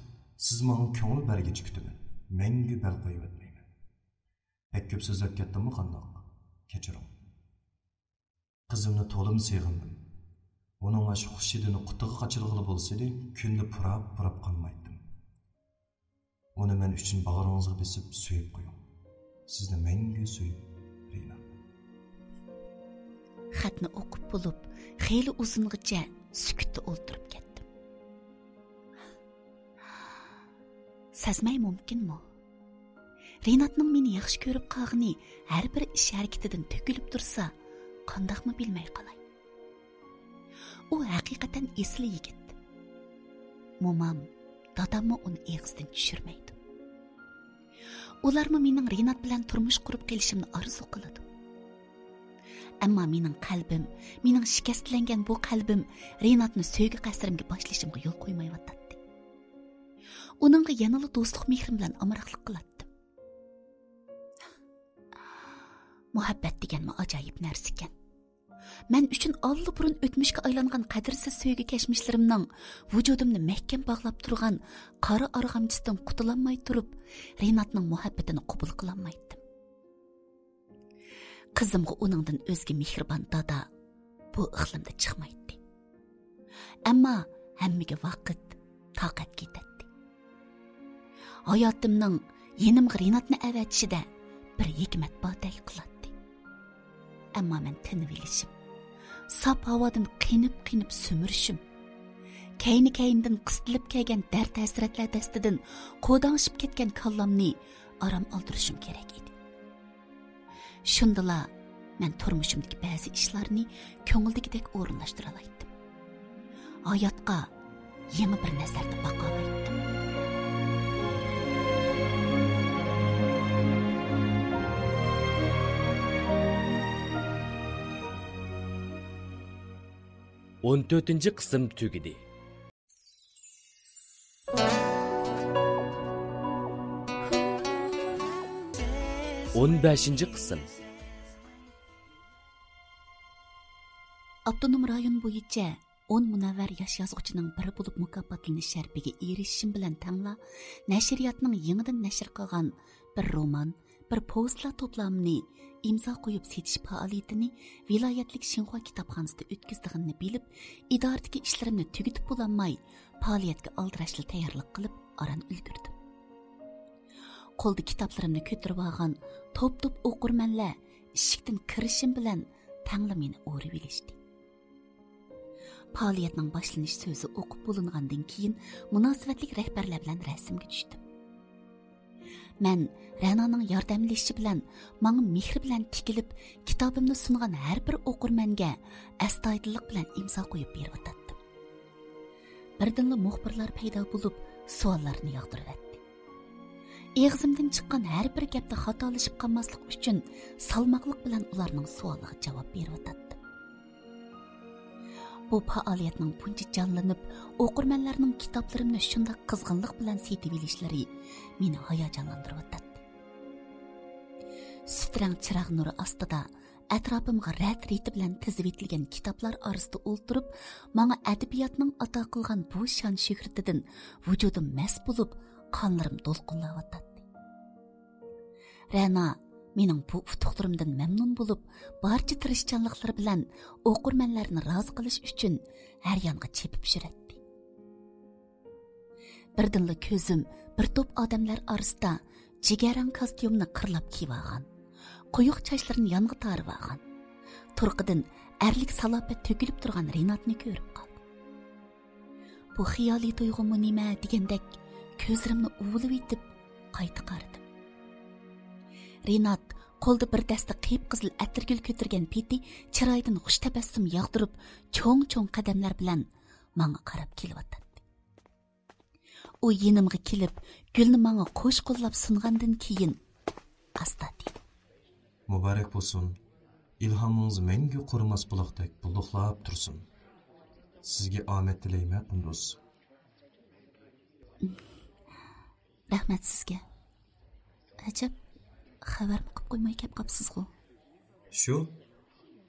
سىز ماڭا كۆڭۈل بەرگىچە كۈتىمەن. مەڭگۈ بەل قويۇۋەتمەيمەن. بەك كۆپ سۆزلەپ كەتتىممۇ قانداق؟ كەچۈرۈڭ. قىزىمنى تولىمۇ سېغىندىم. ئۇنىڭ ئاشۇ خۇش ھىدىنى قۇتىغا قاچىلىغىلى بولسىدى، كۈندە پۇراپ-پۇراپ قانمايتتىم. ئۇنى مەن ئۈچۈن باغرىڭىزغا بېسىپ سۆيۈپ قويۇڭ. سىزنى مەڭگۈ سۆيۈپ، رىنا. خەتنى ئوقۇپ بولۇپ، خېلى ئۇزۇنغىچە سۈكۈتتە ئولتۇرۇپ كەتتىم. سەزمەي مۇمكىنمۇ؟ رىناتنىڭ مېنى ياخشى كۆرۈپ قالغىنى ھەر بىر ئىش ھەرىكىتىدىن تۆكۈلۈپ تۇرسا، قانداقمۇ بىلمەي قالاي؟ ئۇ ھەقىقەتەن ئېسىل يىگىت. مومام، داداممۇ ئۇنى ئېغىزدىن چۈشۈرمەيدۇ. ئۇلارمۇ مېنىڭ رىنات بىلەن تۇرمۇش قۇرۇپ قېلىشىمنى ئارزۇ قىلىدۇ. ئەمما مېنىڭ قەلبىم، مېنىڭ شىكەستلەنگەن بۇ قەلبىم رىناتنى سۆيگۈ قەسرىمگە باشلىشىمغا يول قويمايۋاتاتتى. ئۇنىڭغا يەنىلا دوستلۇق مېھرىم بىلەن ئامراقلىق قىلاتتىم. مۇھەببەت دېگەنمۇ ئاجايىپ نەرسىكەن. مەن ئۈچۈن ئاللىبۇرۇن ئۆتمۈشكە ئايلانغان قەدىرسىز سۆيگۈ كەچمىشلىرىمنىڭ ۋۇجۇدۇمنى مەھكەم باغلاپ تۇرغان قارا ئارغامچىسىدىن قۇتۇلالماي تۇرۇپ، رىناتنىڭ مۇھەببىتىنى قوبۇل قىلالمايتتىم. قىزىمغا ئۇنىڭدىن ئۆزگە مېھرىبان دادا بۇ ئىقلىمدا چىقمايتتى. ئەمما ھەممىگە ۋاقىت، تاقەت كېتەتتى. ھاياتىمنىڭ يېنىمغا رىناتنى ئەۋەتىشىدە بىر ھېكمەت باردەك قىلاتتى. ئەمما مەن تىنىۋېلىشىم، ساپ ھاۋادىن قېنىپ-قېنىپ سۈمۈرۈشۈم، كەينى-كەينىدىن قىستىلىپ كەلگەن دەرد-ھەسرەتلەر دەستىدىن قوداڭشىپ كەتكەن كاللامنى ئارام ئالدۇرۇشۇم كېرەك ئىدى. شۇندىلا مەن تۇرمۇشۇمدىكى بەزى ئىشلارنى كۆڭۈلدىكىدەك ئورۇنلاشتۇرالايتتىم. ھاياتقا يېڭى بىر نەزەردە باقالايتتىم. ئون تۆتىنچى قىسىم تۈگىدى. ئون بەشىنچى قىسىم. ئاپتونوم رايون بويىچە ئون مۇنەۋۋەر ياش يازغۇچىنىڭ بىرى بولۇپ مۇكاپاتلىنىش شەرىپىگە ئېرىشىشىم بىلەن تەڭلا، نەشرىياتنىڭ يېڭىدىن نەشر قىلغان بىر رومان، بىر پوۋېستلار توپلامىنى ئىمزا قويۇپ سېتىش پائالىيىتىنى ۋىلايەتلىك شىنخۇا كىتابخانىسىدا ئۆتكۈزىدىغىنىنى بىلىپ، ئىدارىدىكى ئىشلىرىمنى تۈگىتىپ بولالماي، پائالىيەتكە ئالدىراشلا تەييارلىق قىلىپ، ئاران ئۈلگۈردۈم. قولدا كىتابلىرىمنى كۆتۈرۈۋالغان توپ-توپ ئوقۇرمەنلەر ئىشىكتىن كىرىشىم بىلەن تەڭلا مېنى ئورىۋېلىشتى. پائالىيەتنىڭ باشلىنىش سۆزى ئوقۇپ بولۇنغاندىن كېيىن، مۇناسىۋەتلىك رەھبەرلەر بىلەن رەسىمگە چۈشتۈم. مەن رەنانىڭ ياردەملىشىشى بىلەن ماڭا مېھرى بىلەن تىكىلىپ، كىتابىمنى سۇنغان ھەر بىر ئوقۇرمەنگە ئەستايىدىللىق بىلەن ئىمزا قويۇپ بېرىۋاتاتتىم. بىردىنلا مۇخبىرلار پەيدا بولۇپ، سوئاللارنى ياغدۇرۇۋەتتى. ئېغىزىمدىن چىققان ھەر بىر گەپتە خاتالىشىپ قالماسلىق ئۈچۈن، سالماقلىق بىلەن ئۇلارنىڭ سوئالىغا جاۋاب بېرىۋاتاتتىم. بۇ پائالىيەتنىڭ بۇنچە جانلىنىپ، ئوقۇرمەنلەرنىڭ كىتابلىرىمنى شۇنداق قىزغىنلىق بىلەن سېتىۋېلىشلىرى مېنى ھاياجانلاندۇرۇۋاتاتتى. سۈت رەڭ چىراغ نۇرى ئاستىدا ئەتراپىمغا رەت-رېتى بىلەن تىزىۋېتىلگەن كىتابلار ئارىسىدا ئولتۇرۇپ، ماڭا ئەدەبىياتنىڭ ئاتا قىلغان بۇ شان-شۆھرىتىدىن ۋۇجۇدۇم مەست بولۇپ، قانلىرىم دولقۇنلاۋاتاتتى. رەنا مېنىڭ بۇ ئۇتۇقلىرىمدىن مەمنۇن بولۇپ، بارچە تىرىشچانلىقلىرى بىلەن ئوقۇرمەنلەرنى رازى قىلىش ئۈچۈن ھەر يانغا چېپىپ يۈرەتتى. بىردىنلا كۆزۈم بىر توپ ئادەملەر ئارىسىدا جىگەرەڭ كاستيۇمنى قىرلاپ كىيىۋالغان، قويۇق چاچلىرىنى يانغا تارىۋالغان، تۇرقىدىن ئەرلىك سالاپەت تۆكۈلۈپ تۇرغان رىناتنى كۆرۈپ قالدىم. بۇ خىيالىي تۇيغۇمۇ نېمە دېگەندەك كۆزلىرىمنى ئۇۋۇلىۋېتىپ قايتا قارىدىم. رىنات قولدا بىر دەستە قىپقىزىل ئەتىرگۈل كۆتۈرگەن پېتى چىرايىدىن خۇش تەبەسسۇم ياغدۇرۇپ، چوڭ-چوڭ قەدەملەر بىلەن ماڭا قاراپ كېلىۋاتاتتى. ئۇ يېنىمغا كېلىپ، گۈلنى ماڭا قوش قوللاپ سۇنغاندىن كېيىن، ئاستا دېدى: مۇبارەك بولسۇن. ئىلھامىڭىز مەڭگۈ قۇرۇماس بۇلاقتەك بۇلدۇقلاپ تۇرسۇن. سىزگە ئامەت تىلەيمەن، قۇندۇز. رەھمەت سىزگە. ئەجەب، خەۋەرمۇ قىپ قويماي كەپ قاپسىزغۇ؟ شۇ،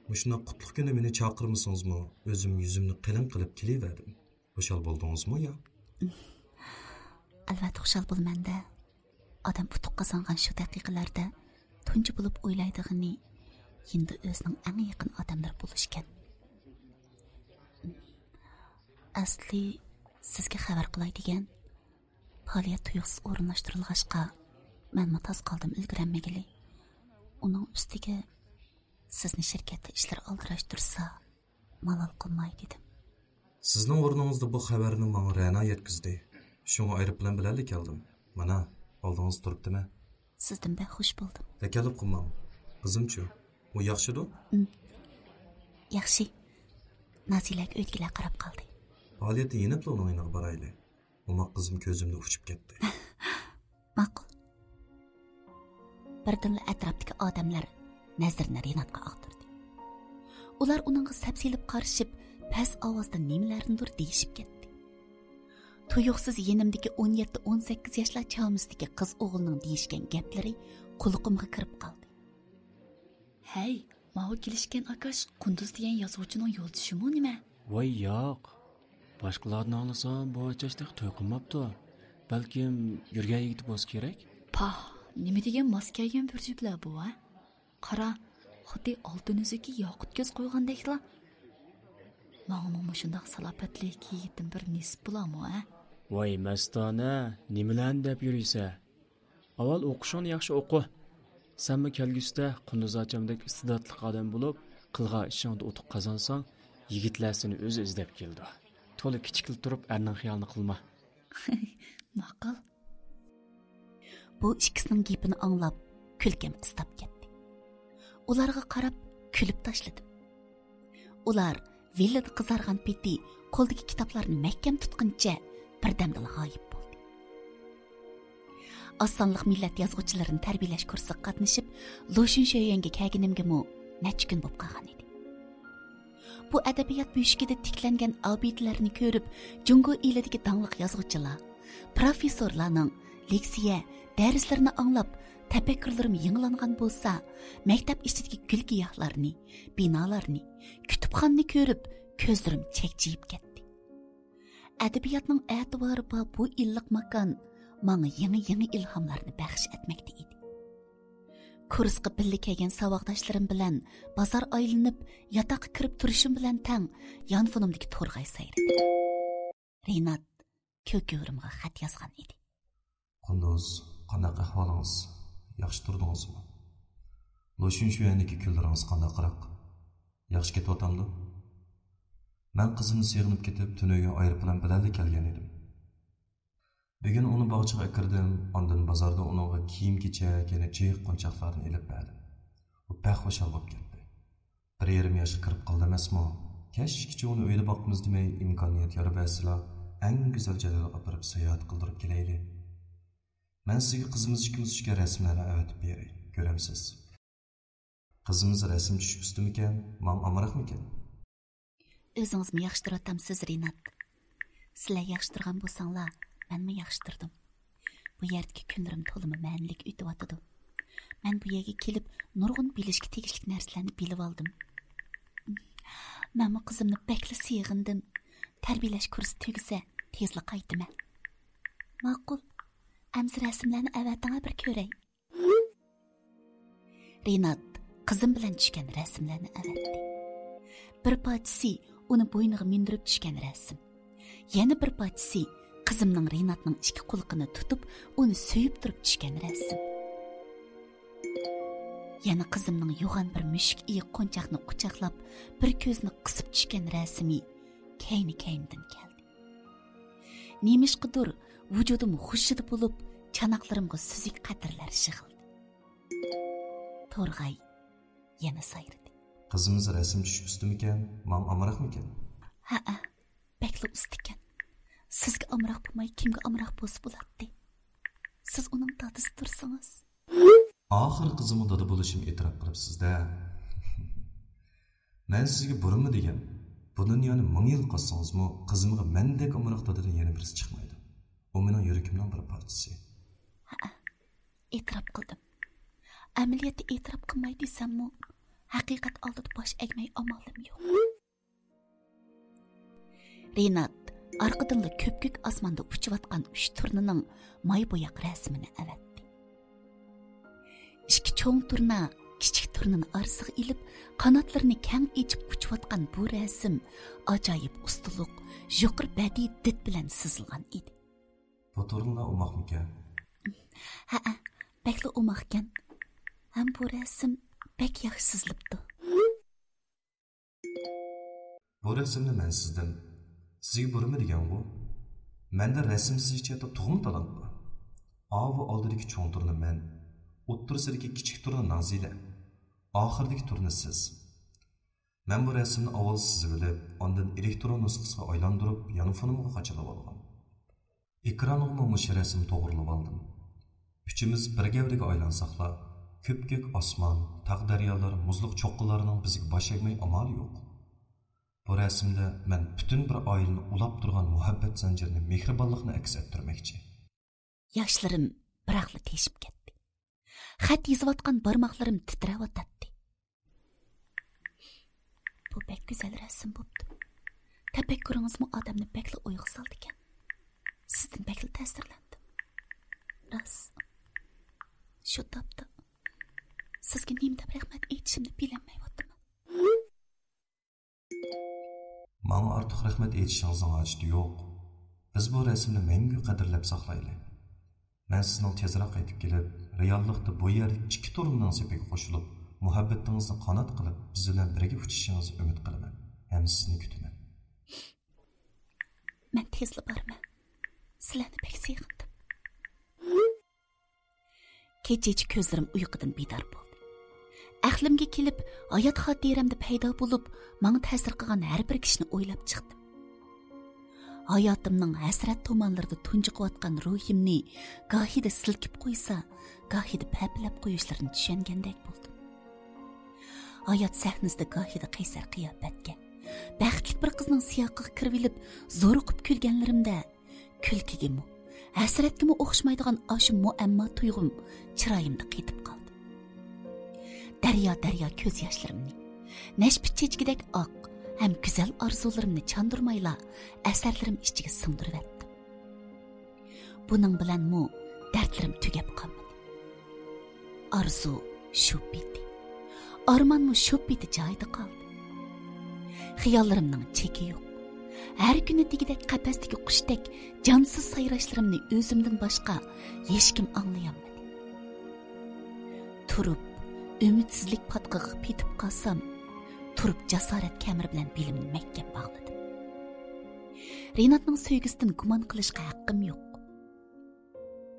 مۇشۇنداق قۇتلۇق كۈندە مېنى چاقىرمىسىڭىزمۇ، ئۆزۈم يۈزۈمنى قېلىن قىلىپ كېلىۋەردىم. خۇشال بولدىڭىزمۇ يا؟ ئەلۋەتتە خۇشال بولىمەن-دە. ئادەم ئۇتۇق قازانغان شۇ دەقىقىلەردە تۇنجى بولۇپ ئويلايدىغىنى يېنىدا ئۆزىنىڭ ئەڭ يېقىن ئادەملىرى بولۇشكەن. ئەسلى سىزگە خەۋەر قىلاي دېگەن، پائالىيەت تۇيۇقسىز ئورۇنلاشتۇرۇلغاچقا، مەنمۇ تاس قالدىم ئۈلگۈرەلمىگىلى. ئۇنىڭ ئۈستىگە سىزنى شىركەتتە ئىشلار ئالدىراش تۇرسا، مالال قىلماي دېدىم. سىزنىڭ ئورنىڭىزدا بۇ خەۋەرنى ماڭا رەنا يەتكۈزدى. شۇڭا ئايروپىلان بىلەنلا كەلدىم. مانا، ئالدىڭىزدا تۇرۇپتىمەن. سىزدىن بەك خۇش بولدۇم. تەكەللۇپ قىلماڭ. قىزىمچۇ؟ ئۇ ياخشىدۇ؟ ئىم. ياخشى. نازىلەگە ئۆيدىكىلەر قاراپ قالدى. پائالىيەتتە يېنىپلا ئۇنىڭ يېنىغا بارايلى. موماق قىزىم كۆزۈمدە ئۇچۇپ كەتتى. ماقۇل. بىردىنلا ئەتراپتىكى ئادەملەر نەزىرىنى رىناتقا ئاغدۇردى. ئۇلار ئۇنىڭغا سەپسېلىپ قارىشىپ، پەس ئاۋازدا نېمىلەرنىدۇر دېيىشىپ كەتتى. تۇيۇقسىز يېنىمدىكى ئون يەتتە، ئون سەككىز ياشلار چامىسىدىكى قىز ئوغلىنىڭ دېيىشكەن گەپلىرى قۇلىقىمغا كىرىپ قالدى. ھەي، ماۋۇ كېلىشكەن ئاكاش قۇندۇز دېگەن يازغۇچىنىڭ يولدىشىمۇ نېمە؟ ۋاي ياق. باشقىلاردىن ئاڭلىسام، بۇ ئاچاش تېخى توي قىلماپتۇ. بەلكىم يۈرگەن يىگىتى بولسا كېرەك؟ پاھ، نېمە دېگەن ماس كەلگەن بىر جۈپلەر بۇ، ھە؟ قارا، خۇددى ئالتۇن ئۈزۈككە ياقۇت كۆز قويغاندەكلا. ماڭىمۇ مۇشۇنداق سالاپەتلىك يىگىتتىن بىر نېسىپ بولارمۇ، ھە؟ ۋاي مەستانە، نېمىلەرنى دەپ يۈرىسەن؟ ئاۋۋال ئوقۇشۇڭنى ياخشى ئوقۇ. سەنمۇ كەلگۈسىدە قۇندۇزاچامدەك ئىستىداتلىق ئادەم بولۇپ، قىلغان ئىشىڭدا ئۇتۇق قازانساڭ، يىگىتلەر سېنى ئۆزى ئىزدەپ كېلىدۇ. تولا كىچىكلا تۇرۇپ ئەرنىڭ خىيالىنى قىلما. ماقۇل. بۇ ئىككىسىنىڭ گېپىنى ئاڭلاپ، كۈلكەم قىستاپ كەتتى. ئۇلارغا قاراپ كۈلۈپ تاشلىدىم. ئۇلار ۋىللىدا قىزارغان پېتى قولىدىكى كىتابلارنى مەھكەم تۇتقىنىچە بىردەمدىلا غايىب بولدى. ئاز سانلىق مىللەت يازغۇچىلىرىنى تەربىيەلەش كۇرسىغا قاتنىشىپ، لۇشۈن شۆيۈەنگە كەلگىنىمگىمۇ نەچچە كۈن بولۇپ قالغان ئىدى. بۇ ئەدەبىيات بۆشۈكىدە تىكلەنگەن ئابىدىلەرنى كۆرۈپ، جۇڭگو ئېلىدىكى داڭلىق يازغۇچىلار، پروفېسسورلارنىڭ لېكسىيە، دەرسلىرىنى ئاڭلاپ، تەپەككۇرلىرىم يېڭىلانغان بولسا، مەكتەپ ئىچىدىكى گۈل-گىياھلارنى، بىنالارنى، كۇتۇپخانىنى كۆرۈپ، كۆزلىرىم چەكچىيىپ كەتتى. ئەدەبىياتنىڭ ئەتىۋارى بار بۇ ئىللىق ماكان ماڭا يېڭى-يېڭى ئىلھاملارنى بەخش ئەتمەكتە ئىدى. كۇرسقا بىللە كەلگەن ساۋاقداشلىرىم بىلەن بازار ئايلىنىپ، ياتاققا كىرىپ تۇرۇشۇم بىلەن تەڭ يانفونۇمدىكى تورغاي سايرىدى. رىنات كۆك ھۆرۈمغا خەت يازغان ئىدى. قۇندۇز، قانداق ئەھۋالىڭىز؟ ياخشى تۇردىڭىزمۇ؟ لوشۈن شۈەندىكى كۈنلىرىڭىز قانداقراق؟ ياخشى كېتىۋاتامدۇ؟ مەن قىزىمنى سېغىنىپ كېتىپ، تۈنۈگۈن ئايروپىلان بىلەنلا كەلگەن ئىدىم. بۈگۈن ئۇنى باغچىغا ئەكىردىم، ئاندىن بازاردا ئۇنىڭغا كىيىم-كېچەك، يەنە جىق قونچاقلارنى ئېلىپ بەردىم. ئۇ بەك خۇشال بولۇپ كەتتى. بىر يېرىم ياشقا كىرىپ قالدى ئەمەسمۇ؟ كەچكىچە ئۇنى ئۆيدە باقىمىز دېمەي، ئىمكانىيەت يار بەرسىلا، ئەڭ گۈزەل جايلارغا ئاپىرىپ ساياھەت قىلدۇرۇپ كېلەيلى. مەن سىزگە قىزىمىز ئىككىمىز چۈشكەن رەسىملەرنى ئەۋەتىپ بېرەي، كۆرەمسىز. قىزىمىز رەسىم چۈشۈپ ئۈستىمىكەن، ماڭا ئامراقمىكەن؟ ئۆزىڭىزمۇ ياخشى تۇرۇۋاتامسىز، رىنات؟ سىلەر ياخشى تۇرغان بولساڭلار، مەنمۇ ياخشى تۇردۇم. بۇ يەردىكى كۈنلىرىم تولىمۇ مەنىلىك ئۆتۈۋاتىدۇ. مەن بۇ يەرگە كېلىپ، نۇرغۇن بىلىشكە تېگىشلىك نەرسىلەرنى بىلىۋالدىم. مەنمۇ قىزىمنى بەكلا سېغىندىم. تەربىيەلەش كۇرسى تۈگىسە، تېزلا قايتىمەن. ماقۇل. ئەمسە رەسىملەرنى ئەۋەتىڭە، بىر كۆرەي. رىنات قىزىم بىلەن چۈشكەن رەسىملەرنى ئەۋەتتى. بىر پارچىسى ئۇنى بوينىغا مىندۈرۈپ چۈشكەن رەسىم. يەنە بىر پارچىسى قىزىمنىڭ رىناتنىڭ ئىككى قۇلىقىنى تۇتۇپ، ئۇنى سۆيۈپ تۇرۇپ چۈشكەن رەسىم. يەنە قىزىمنىڭ يوغان بىر مۈشۈك ئېيىق قونچاقنى قۇچاقلاپ، بىر كۆزىنى قىسىپ چۈشكەن رەسىمى كەينى-كەينىدىن كەلدى. نېمىشقىدۇر ۋۇجۇدۇم غۇژژىدە بولۇپ، چاناقلىرىمغا سۈزۈك قەترىلەر يىغىلدى. تورغاي يەنە سايرىدى. قىزىمىز رەسىم چۈشۈپ ئۈستىمىكەن، ماڭا ئامراقمىكەن؟ ھەئە، بەكلا ئۇستىكەن. سىزگە ئامراق بولماي، كىمگە ئامراق بولسا بولاتتى؟ سىز ئۇنىڭ دادىسى تۇرسىڭىز. ئاخىرى قىزىمغا دادا بولۇشۇمنى ئېتىراپ قىلىپسىز-دە. مەن سىزگە بۇرۇنمۇ دېگەن، بۇ دۇنيانى مىڭ يىل قازسىڭىزمۇ، قىزىمغا مەندەك ئامراق دادىدىن يەنە بىرسى چىقمايدۇ. ئۇ مېنىڭ يۈرىكىمنىڭ بىر پارچىسى. ھەئە، ئېتىراپ قىلدىم. ئەمەلىيەتتە ئېتىراپ قىلماي دېسەممۇ، ھەقىقەت ئالدىدا باش ئەگمەي ئامالىم يوق. رىنات ئارقىدىنلا كۆپكۆك ئاسماندا ئۇچۇۋاتقان ئۈچ تۇرنىنىڭ ماي بوياق رەسىمىنى ئەۋەتتى. ئىككى چوڭ تۇرنا كىچىك تۇرنىنى ئارىسىغا ئېلىپ، قاناتلىرىنى كەڭ ئېچىپ ئۇچۇۋاتقان بۇ رەسىم ئاجايىپ ئۇستىلىق، يۇقىرى بەدىئىي دىت بىلەن سىزىلغان ئىدى. بۇ تۇرنىلار ئوماقمىكەن؟ ھەئە، بەكلا ئوماقكەن. ھەم بۇ رەسىم بەك ياخشى سىزىلىپتۇ. بۇ رەسىمنى مەن سىزدىم. سىزگە بۇرۇنمۇ دېگەنغۇ؟ مەندە رەسىم سىزىش جەھەتتە تۇغما تالانت بار. ئاۋۇ ئالدىدىكى چوڭ تۇرنا مەن، ئوتتۇرىسىدىكى كىچىك تۇرنا نازىلە، ئاخىرىدىكى تۇرنا سىز. مەن بۇ رەسىمنى ئاۋۋال سىزىۋېلىپ، ئاندىن ئېلېكترون نۇسخىسىغا ئايلاندۇرۇپ، يانفونۇمغا قاچىلىۋالغان. ئېكرانغىمۇ مۇشۇ رەسىمنى توغرىلىۋالدىم. ئۈچىمىز بىر گەۋدىگە ئايلانساقلا، كۆپكۆك ئاسمان، تاغ-دەريالار، مۇزلۇق چوققىلارنىڭ بىزگە باش ئەگمەي ئامالى يوق. بۇ رەسىمدە مەن پۈتۈن بىر ئائىلىنى ئۇلاپ تۇرغان مۇھەببەت زەنجىرىنى، مېھرىبانلىقنى ئەكس ئەتتۈرمەكچى. ياشلىرىم بىراقلا تېشىپ كەتتى. خەت يېزىۋاتقان بارماقلىرىم تىترەۋاتاتتى. بۇ بەك گۈزەل رەسىم بوپتۇ. تەپەككۇرىڭىزمۇ ئادەمنى بەكلا ئويغا سالىدىكەن. سىزدىن بەكلا تەسىرلەندىم. راست. شۇ تاپتا سىزگە نېمە دەپ رەھمەت ئېيتىشىمنى بىلەلمەيۋاتىمەن. ماڭا ئارتۇق رەھمەت ئېيتىشىڭىزنىڭ ھاجىتى يوق. بىز بۇ رەسىمنى مەڭگۈ قەدىرلەپ ساقلايلى. مەن سىزنىڭ تېزراق قايتىپ كېلىپ، رېئاللىقتا بۇ يەردىكى ئىككى تۇرنىنىڭ سېپىگە قوشۇلۇپ، مۇھەببىتىڭىزنى قانات قىلىپ، بىز بىلەن بىرگە ئۇچۇشىڭىزنى ئۈمىد قىلىمەن ھەم سىزنى كۈتىمەن. مەن تېزلا بارىمەن. سىلەرنى بەك سېغىندىم. كېچىچە كۆزلىرىم ئۇيقۇدىن بىدار بولدى. ئەقلىمگە كېلىپ، ھايات خاتىرەمدە پەيدا بولۇپ، ماڭا تەسىر قىلغان ھەر بىر كىشىنى ئويلاپ چىقتىم. ھاياتىمنىڭ ھەسرەت تومانلىرىدا تۇنجۇقۇۋاتقان روھىمنى گاھىدا سىلكىپ قويسا، گاھىدا پەپىلەپ قويۇشلىرىنى چۈشەنگەندەك بولدۇم. ھايات سەھنىسىدە گاھىدا قەيسەر قىياپەتكە، بەختلىك بىر قىزنىڭ سىياقىغا كىرىۋېلىپ، زورۇقۇپ كۈلگەنلىرىمدە، كۈلكىگىمۇ، ھەسرەتكىمۇ ئوخشىمايدىغان ئاشۇ مۇئەمما تۇيغۇم چىرايىمدا قېتىپ قالدى. دەريا-دەريا كۆز ياشلىرىمنى، نەشپۈت چېچىكىدەك ئاق ھەم گۈزەل ئارزۇلىرىمنى چاندۇرمايلا، ئەسەرلىرىم ئىچىگە سىڭدۈرۈۋەتتىم. بۇنىڭ بىلەنمۇ دەردلىرىم تۈگەپ قالمىدى. ئارزۇ شۇ پېتى، ئارمانمۇ شۇ پېتى جايىدا قالدى. خىياللىرىمنىڭ چېكى يوق. ھەر كۈنى دېگۈدەك قەپەستىكى قۇشتەك جانسىز سايراشلىرىمنى ئۆزۈمدىن باشقا ھېچكىم ئاڭلىيالمىدى. تۇرۇپ، ئۈمىدسىزلىك پاتقىقىغا پېتىپ قالسام، تۇرۇپ جاسارەت كەمىرى بىلەن بېلىمنى مەھكەم باغلىدىم. رىناتنىڭ سۆيگۈسىدىن گۇمان قىلىشقا ھەققىم يوق.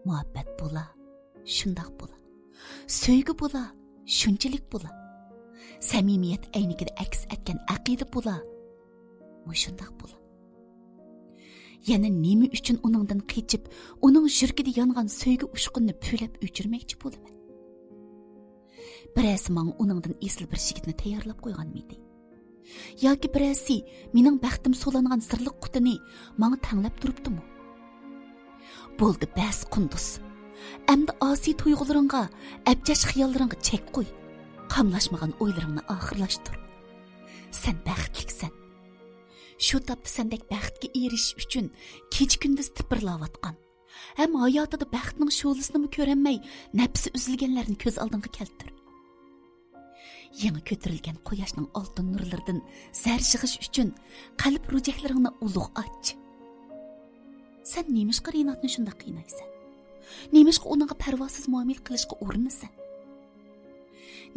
مۇھەببەت بولا، شۇنداق بولا. سۆيگۈ بولا، شۇنچىلىك بولا. سەمىمىيەت ئەينىكىدە ئەكس ئەتكەن ئەقىدە بولا، مۇشۇنداق بولا. يەنە نېمە ئۈچۈن ئۇنىڭدىن قېچىپ، ئۇنىڭ يۈرىكىدە يانغان سۆيگۈ ئۇچقۇنىنى پۈۋلەپ ئۆچۈرمەكچى بولىمەن؟ بىرەرسى ماڭا ئۇنىڭدىن ئېسىل بىر يىگىتنى تەييارلاپ قويغانمىدى؟ ياكى بىرەرسى مېنىڭ بەختىم سولانغان سىرلىق قۇتىنى ماڭا تەڭلەپ تۇرۇپتىمۇ؟ بولدى بەس، قۇندۇز. ئەمدى ئاسىي تۇيغۇلىرىڭغا، ئەبجەش خىياللىرىڭغا چەك قوي. قاملاشمىغان ئويلىرىڭنى ئاخىرلاشتۇر. سەن بەختلىكسەن. شۇ تاپتا سەندەك بەختكە ئېرىشىش ئۈچۈن كېچە-كۈندۈز تىپىرلاۋاتقان، ھەم ھاياتىدا بەختنىڭ شولىسىنىمۇ كۆرەلمەي، نەپسى ئۈزۈلگەنلەرنى كۆز ئالدىڭغا كەلتۈر. يېڭى كۆتۈرۈلگەن قۇياشنىڭ ئالتۇن نۇرلىرىدىن زەر يىغىش ئۈچۈن قەلب روجەكلىرىڭنى ئۇلۇغ ئاچ. سەن نېمىشقا رىناتنى شۇنداق قىينايسەن؟ نېمىشقا ئۇنىڭغا پەرۋاسىز مۇئامىلە قىلىشقا ئۇرۇنىسەن؟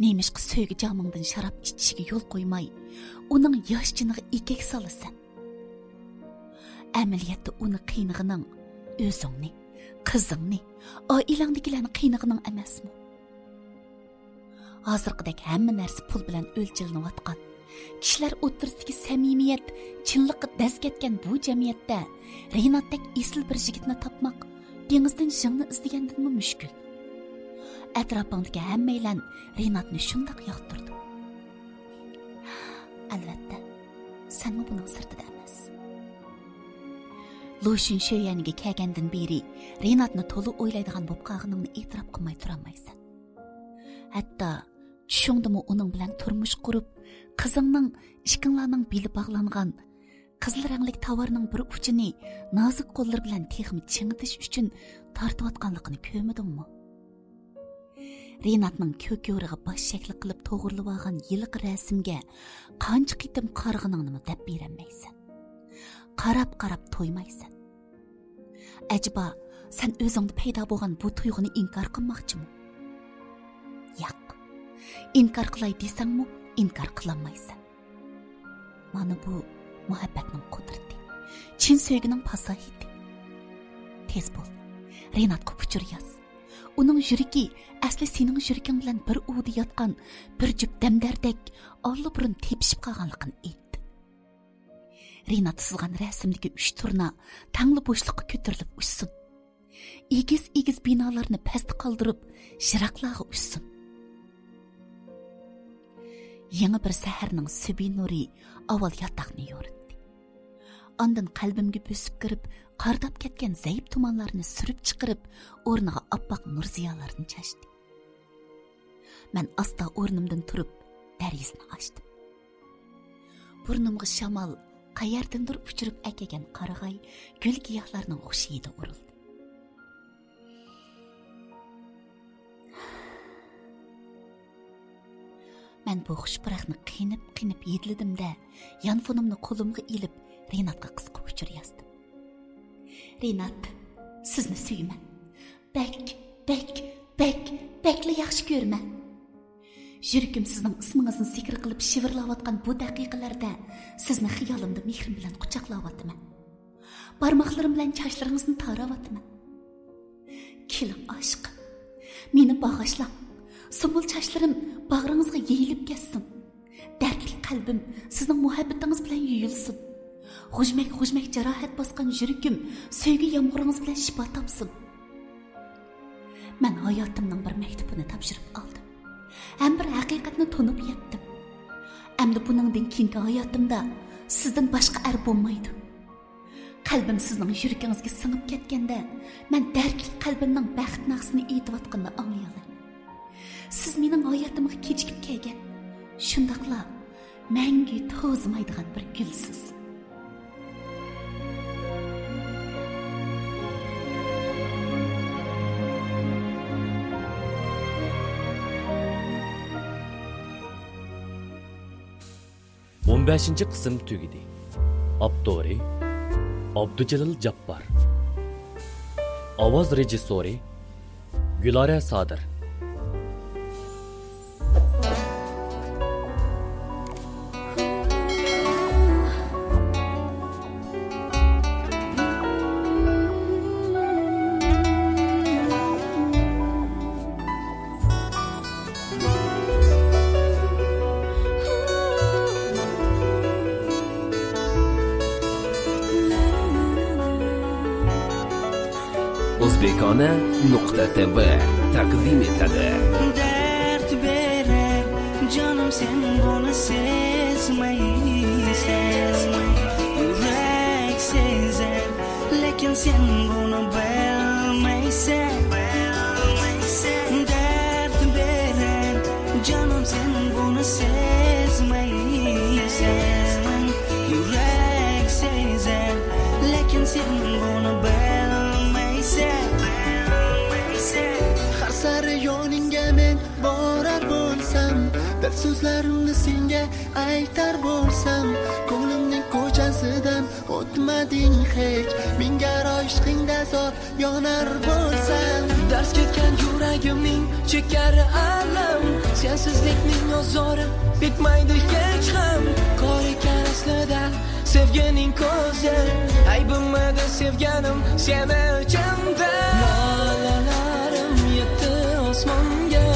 نېمىشقا سۆيگۈ جامىڭدىن شاراب ئىچىشىگە يول قويماي، ئۇنىڭ ياش جېنىغا ئېگەك سالىسەن؟ ئەمەلىيەتتە ئۇنى قىينىغىنىڭ ئۆزۈڭنى، قىزىڭنى، ئائىلەڭدىكىلەرنى قىينىغىنىڭ ئەمەسمۇ؟ ھازىرقىدەك ھەممە نەرسە پۇل بىلەن ئۆلچىلىنىۋاتقان، كىشىلەر ئوتتۇرىسىدىكى سەمىمىيەت، چىنلىققا دەز كەتكەن بۇ جەمئىيەتتە رىناتتەك ئېسىل بىر يىگىتنى تاپماق دېڭىزدىن ژىڭنە ئىزدىگەندىنمۇ مۈشكۈل. ئەتراپىڭدىكى ھەممەيلەن رىناتنى شۇنداق ياقتۇرىدۇ. ئەلۋەتتە، سەنمۇ بۇنىڭ سىرتىدا ئەمەس. لۇشۈن شۆيەنگە كەلگەندىن بېرى رىناتنى تولا ئويلايدىغان بولۇپ قالغىنىڭنى ئېتىراپ قىلماي تۇرالمايسەن. ھەتتا چۈشۈڭدىمۇ ئۇنىڭ بىلەن تۇرمۇش قۇرۇپ، قىزىڭنىڭ، ئىككىڭلارنىڭ بېلى باغلانغان قىزىل رەڭلىك تاۋارنىڭ بىر ئۇچىنى نازۇك قوللىرى بىلەن تېخىمۇ چىڭىتىش ئۈچۈن تارتىۋاتقانلىقىنى كۆرمىدىڭمۇ؟ رىناتنىڭ كۆك يورۇقى باش شەكلى قىلىپ توغرىلىۋالغان ھېلىقى رەسىمگە قانچە قېتىم قارىغىنىڭنىمۇ دەپ بېرەلمەيسەن. قاراپ-قاراپ تويمايسەن. ئەجەبا، سەن ئۆزۈڭدە پەيدا بولغان بۇ تۇيغۇنى ئىنكار قىلماقچىمۇ؟ ياق. ئىنكار قىلاي دېسەڭمۇ، ئىنكار قىلالمايسەن. مانا بۇ مۇھەببەتنىڭ قۇدرىتى، چىن سۆيگۈنىڭ پاساھىتى. تېز بول، رىناتقا ئۇچۇر ياز. ئۇنىڭ يۈرىكى ئەسلى سېنىڭ يۈرىكىڭ بىلەن بىر ئۇۋىدا ياتقان بىر جۈپ دەمدەردەك ئاللىبۇرۇن تېپىشىپ قالغانلىقىنى ئېيت. رىنات سىزغان رەسىمدىكى ئۈچ تۇرنا تەڭلا بوشلۇققا كۆتۈرۈلۈپ ئۇچسۇن. ئېگىز-ئېگىز بىنالارنى پەستە قالدۇرۇپ، يىراقلارغا ئۇچسۇن. يېڭى بىر سەھەرنىڭ سۈبھى نۇرى ئاۋۋال ياتاقنى يورۇتتى. ئاندىن قەلبىمگە بۆسۈپ كىرىپ، قارىداپ كەتكەن زەئىپ تۇمانلارنى سۈرۈپ چىقىرىپ، ئورنىغا ئاپئاق نۇر زىيالارنى چاچتى. مەن ئاستا ئورنۇمدىن تۇرۇپ، دېرىزىنى ئاچتىم. بۇرنۇمغا شامال قەيەردىندۇر ئۇچۇرۇپ ئەكەلگەن قارىغاي، گۈل-گىياھلارنىڭ خۇش ھىدى ئۇرۇلدى. مەن بۇ خۇش پۇراقنى قېنىپ-قېنىپ ھىدلىدىم-دە، يانفونۇمنى قولۇمغا ئېلىپ، رىناتقا قىسقا ئۇچۇر يازدىم. رىنات، سىزنى سۆيىمەن. بەك، بەك، بەك، بەكلا ياخشى كۆرىمەن. يۈرىكىم سىزنىڭ ئىسمىڭىزنى زىكىر قىلىپ شىۋىرلاۋاتقان بۇ دەقىقىلەردە سىزنى خىيالىمدا مېھرىم بىلەن قۇچاقلاۋاتىمەن. بارماقلىرىم بىلەن چاچلىرىڭىزنى تاراۋاتىمەن. كېلىڭ، ئاشىقىم، مېنى باغاشلاڭ. سۇمبۇل چاچلىرىم باغرىڭىزغا يېيىلىپ كەتسۇن. دەردلىك قەلبىم سىزنىڭ مۇھەببىتىڭىز بىلەن يۇيۇلسۇن. غۇژمەك-غۇژمەك جاراھەت باسقان يۈرىكىم سۆيگۈ يامغۇرىڭىز بىلەن شىپا تاپسۇن. مەن ھاياتىمنىڭ بىر مەكتۇبىنى تاپشۇرۇپ ئالدىم. ھەم بىر ھەقىقەتنى تونۇپ يەتتىم. ئەمدى بۇنىڭدىن كېيىنكى ھاياتىمدا سىزدىن باشقا ئەر بولمايدۇ. قەلبىم سىزنىڭ يۈرىكىڭىزگە سىڭىپ كەتكەندە، مەن دەردلىك قەلبىمنىڭ بەخت ناخشىسىنى ئېيتىۋاتقىنىنى ئاڭلىيالايمەن. سىز مېنىڭ ھاياتىمغا كېچىكىپ كەلگەن، شۇنداقلا مەڭگۈ توزىمايدىغان بىر گۈلسىز. ئون بەشىنچى قىسىم تۈگىدى. ئاپتورى: ئابدۇجېلىل جاپپار. ئاۋاز رېژىسسورى: گۈلارە سادىر. O'zbekona nuqta T V taqdim etadi. Dard berar jonim sen buni sezmaysan. Yurak sezar, lekin sen buni bilmaysan. Dard berar jonim sen buni sezmaysan. Yurak sezar, lekin sen buni bilmaysan. Har sari yoningga men borar bo'lsam, dard so'zlarimni senga aytar bo'lsam, ko'nglimning ko'chasidan o'tmading hech. Ming garov ishqingda zor yonar bo'lsam, darz ketgan yuragimning chekari alam. Sensizlikning ozori bitmaydi hech ham. Qor ekan aslida sevgining ko'zi. Aybimidi sevganim seni ichimda? Lolalarim yetdi osmonga,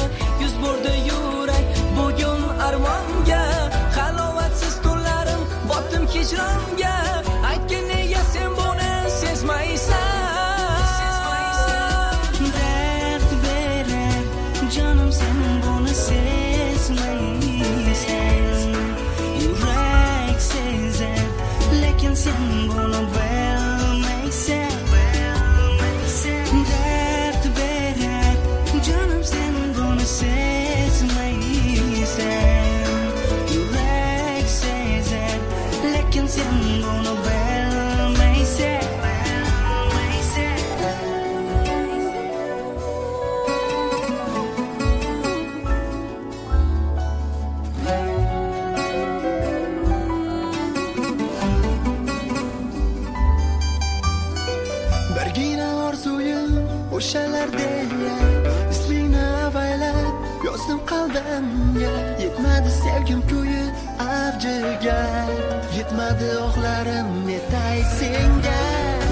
yuz burdi yurak bugun armonga. Halovatsiz tunlarim botdim hijronga. Aytgin, nega sen buni sezmaysan? Dard berar jonim sen buni sezmaysan. Yurak sezar, lekin sen buni bilmaysan. Dard berar jonim sen buni sezmaysan. Yurak sezar, lekin sen buni bilmaysan. Birgina orzuyim o'shalar deya, ismingni avaylab yozdim qalbimga. Yetmadi sevgim kuyi avjiga, yetmadi oqlarim netay senga.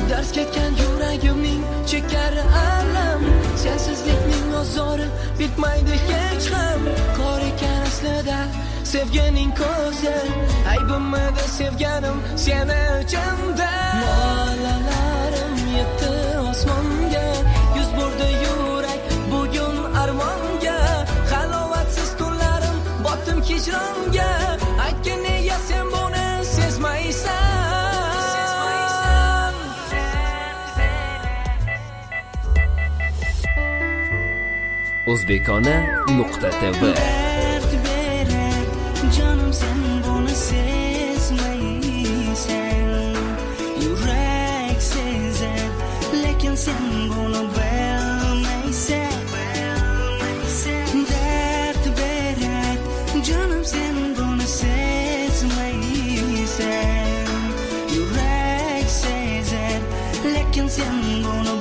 Darz ketgan yuragimning chekari alam. Sensizlikning ozori bitmaydi hech ham. Qor ekan aslida sevgining ko'zi. Aybimidi sevganim seni ichimda? Lolalarim yetdi osmonga, yuz burdi yurak bugun armonga. Halovatsiz tunlarim botdim hijronga. O'zbekona nuqta T V. دەرد بېرەر جانىم، سەن بۇنى سەزمەيسەن. يۈرەك سەزەر، لېكىن سەن بۇنى بىلمەيسەن. دەرد بېرەر جانىم، سەن بۇنى سەزمەيسەن. يۈرەك سەزەر، لېكىن سەن بۇنى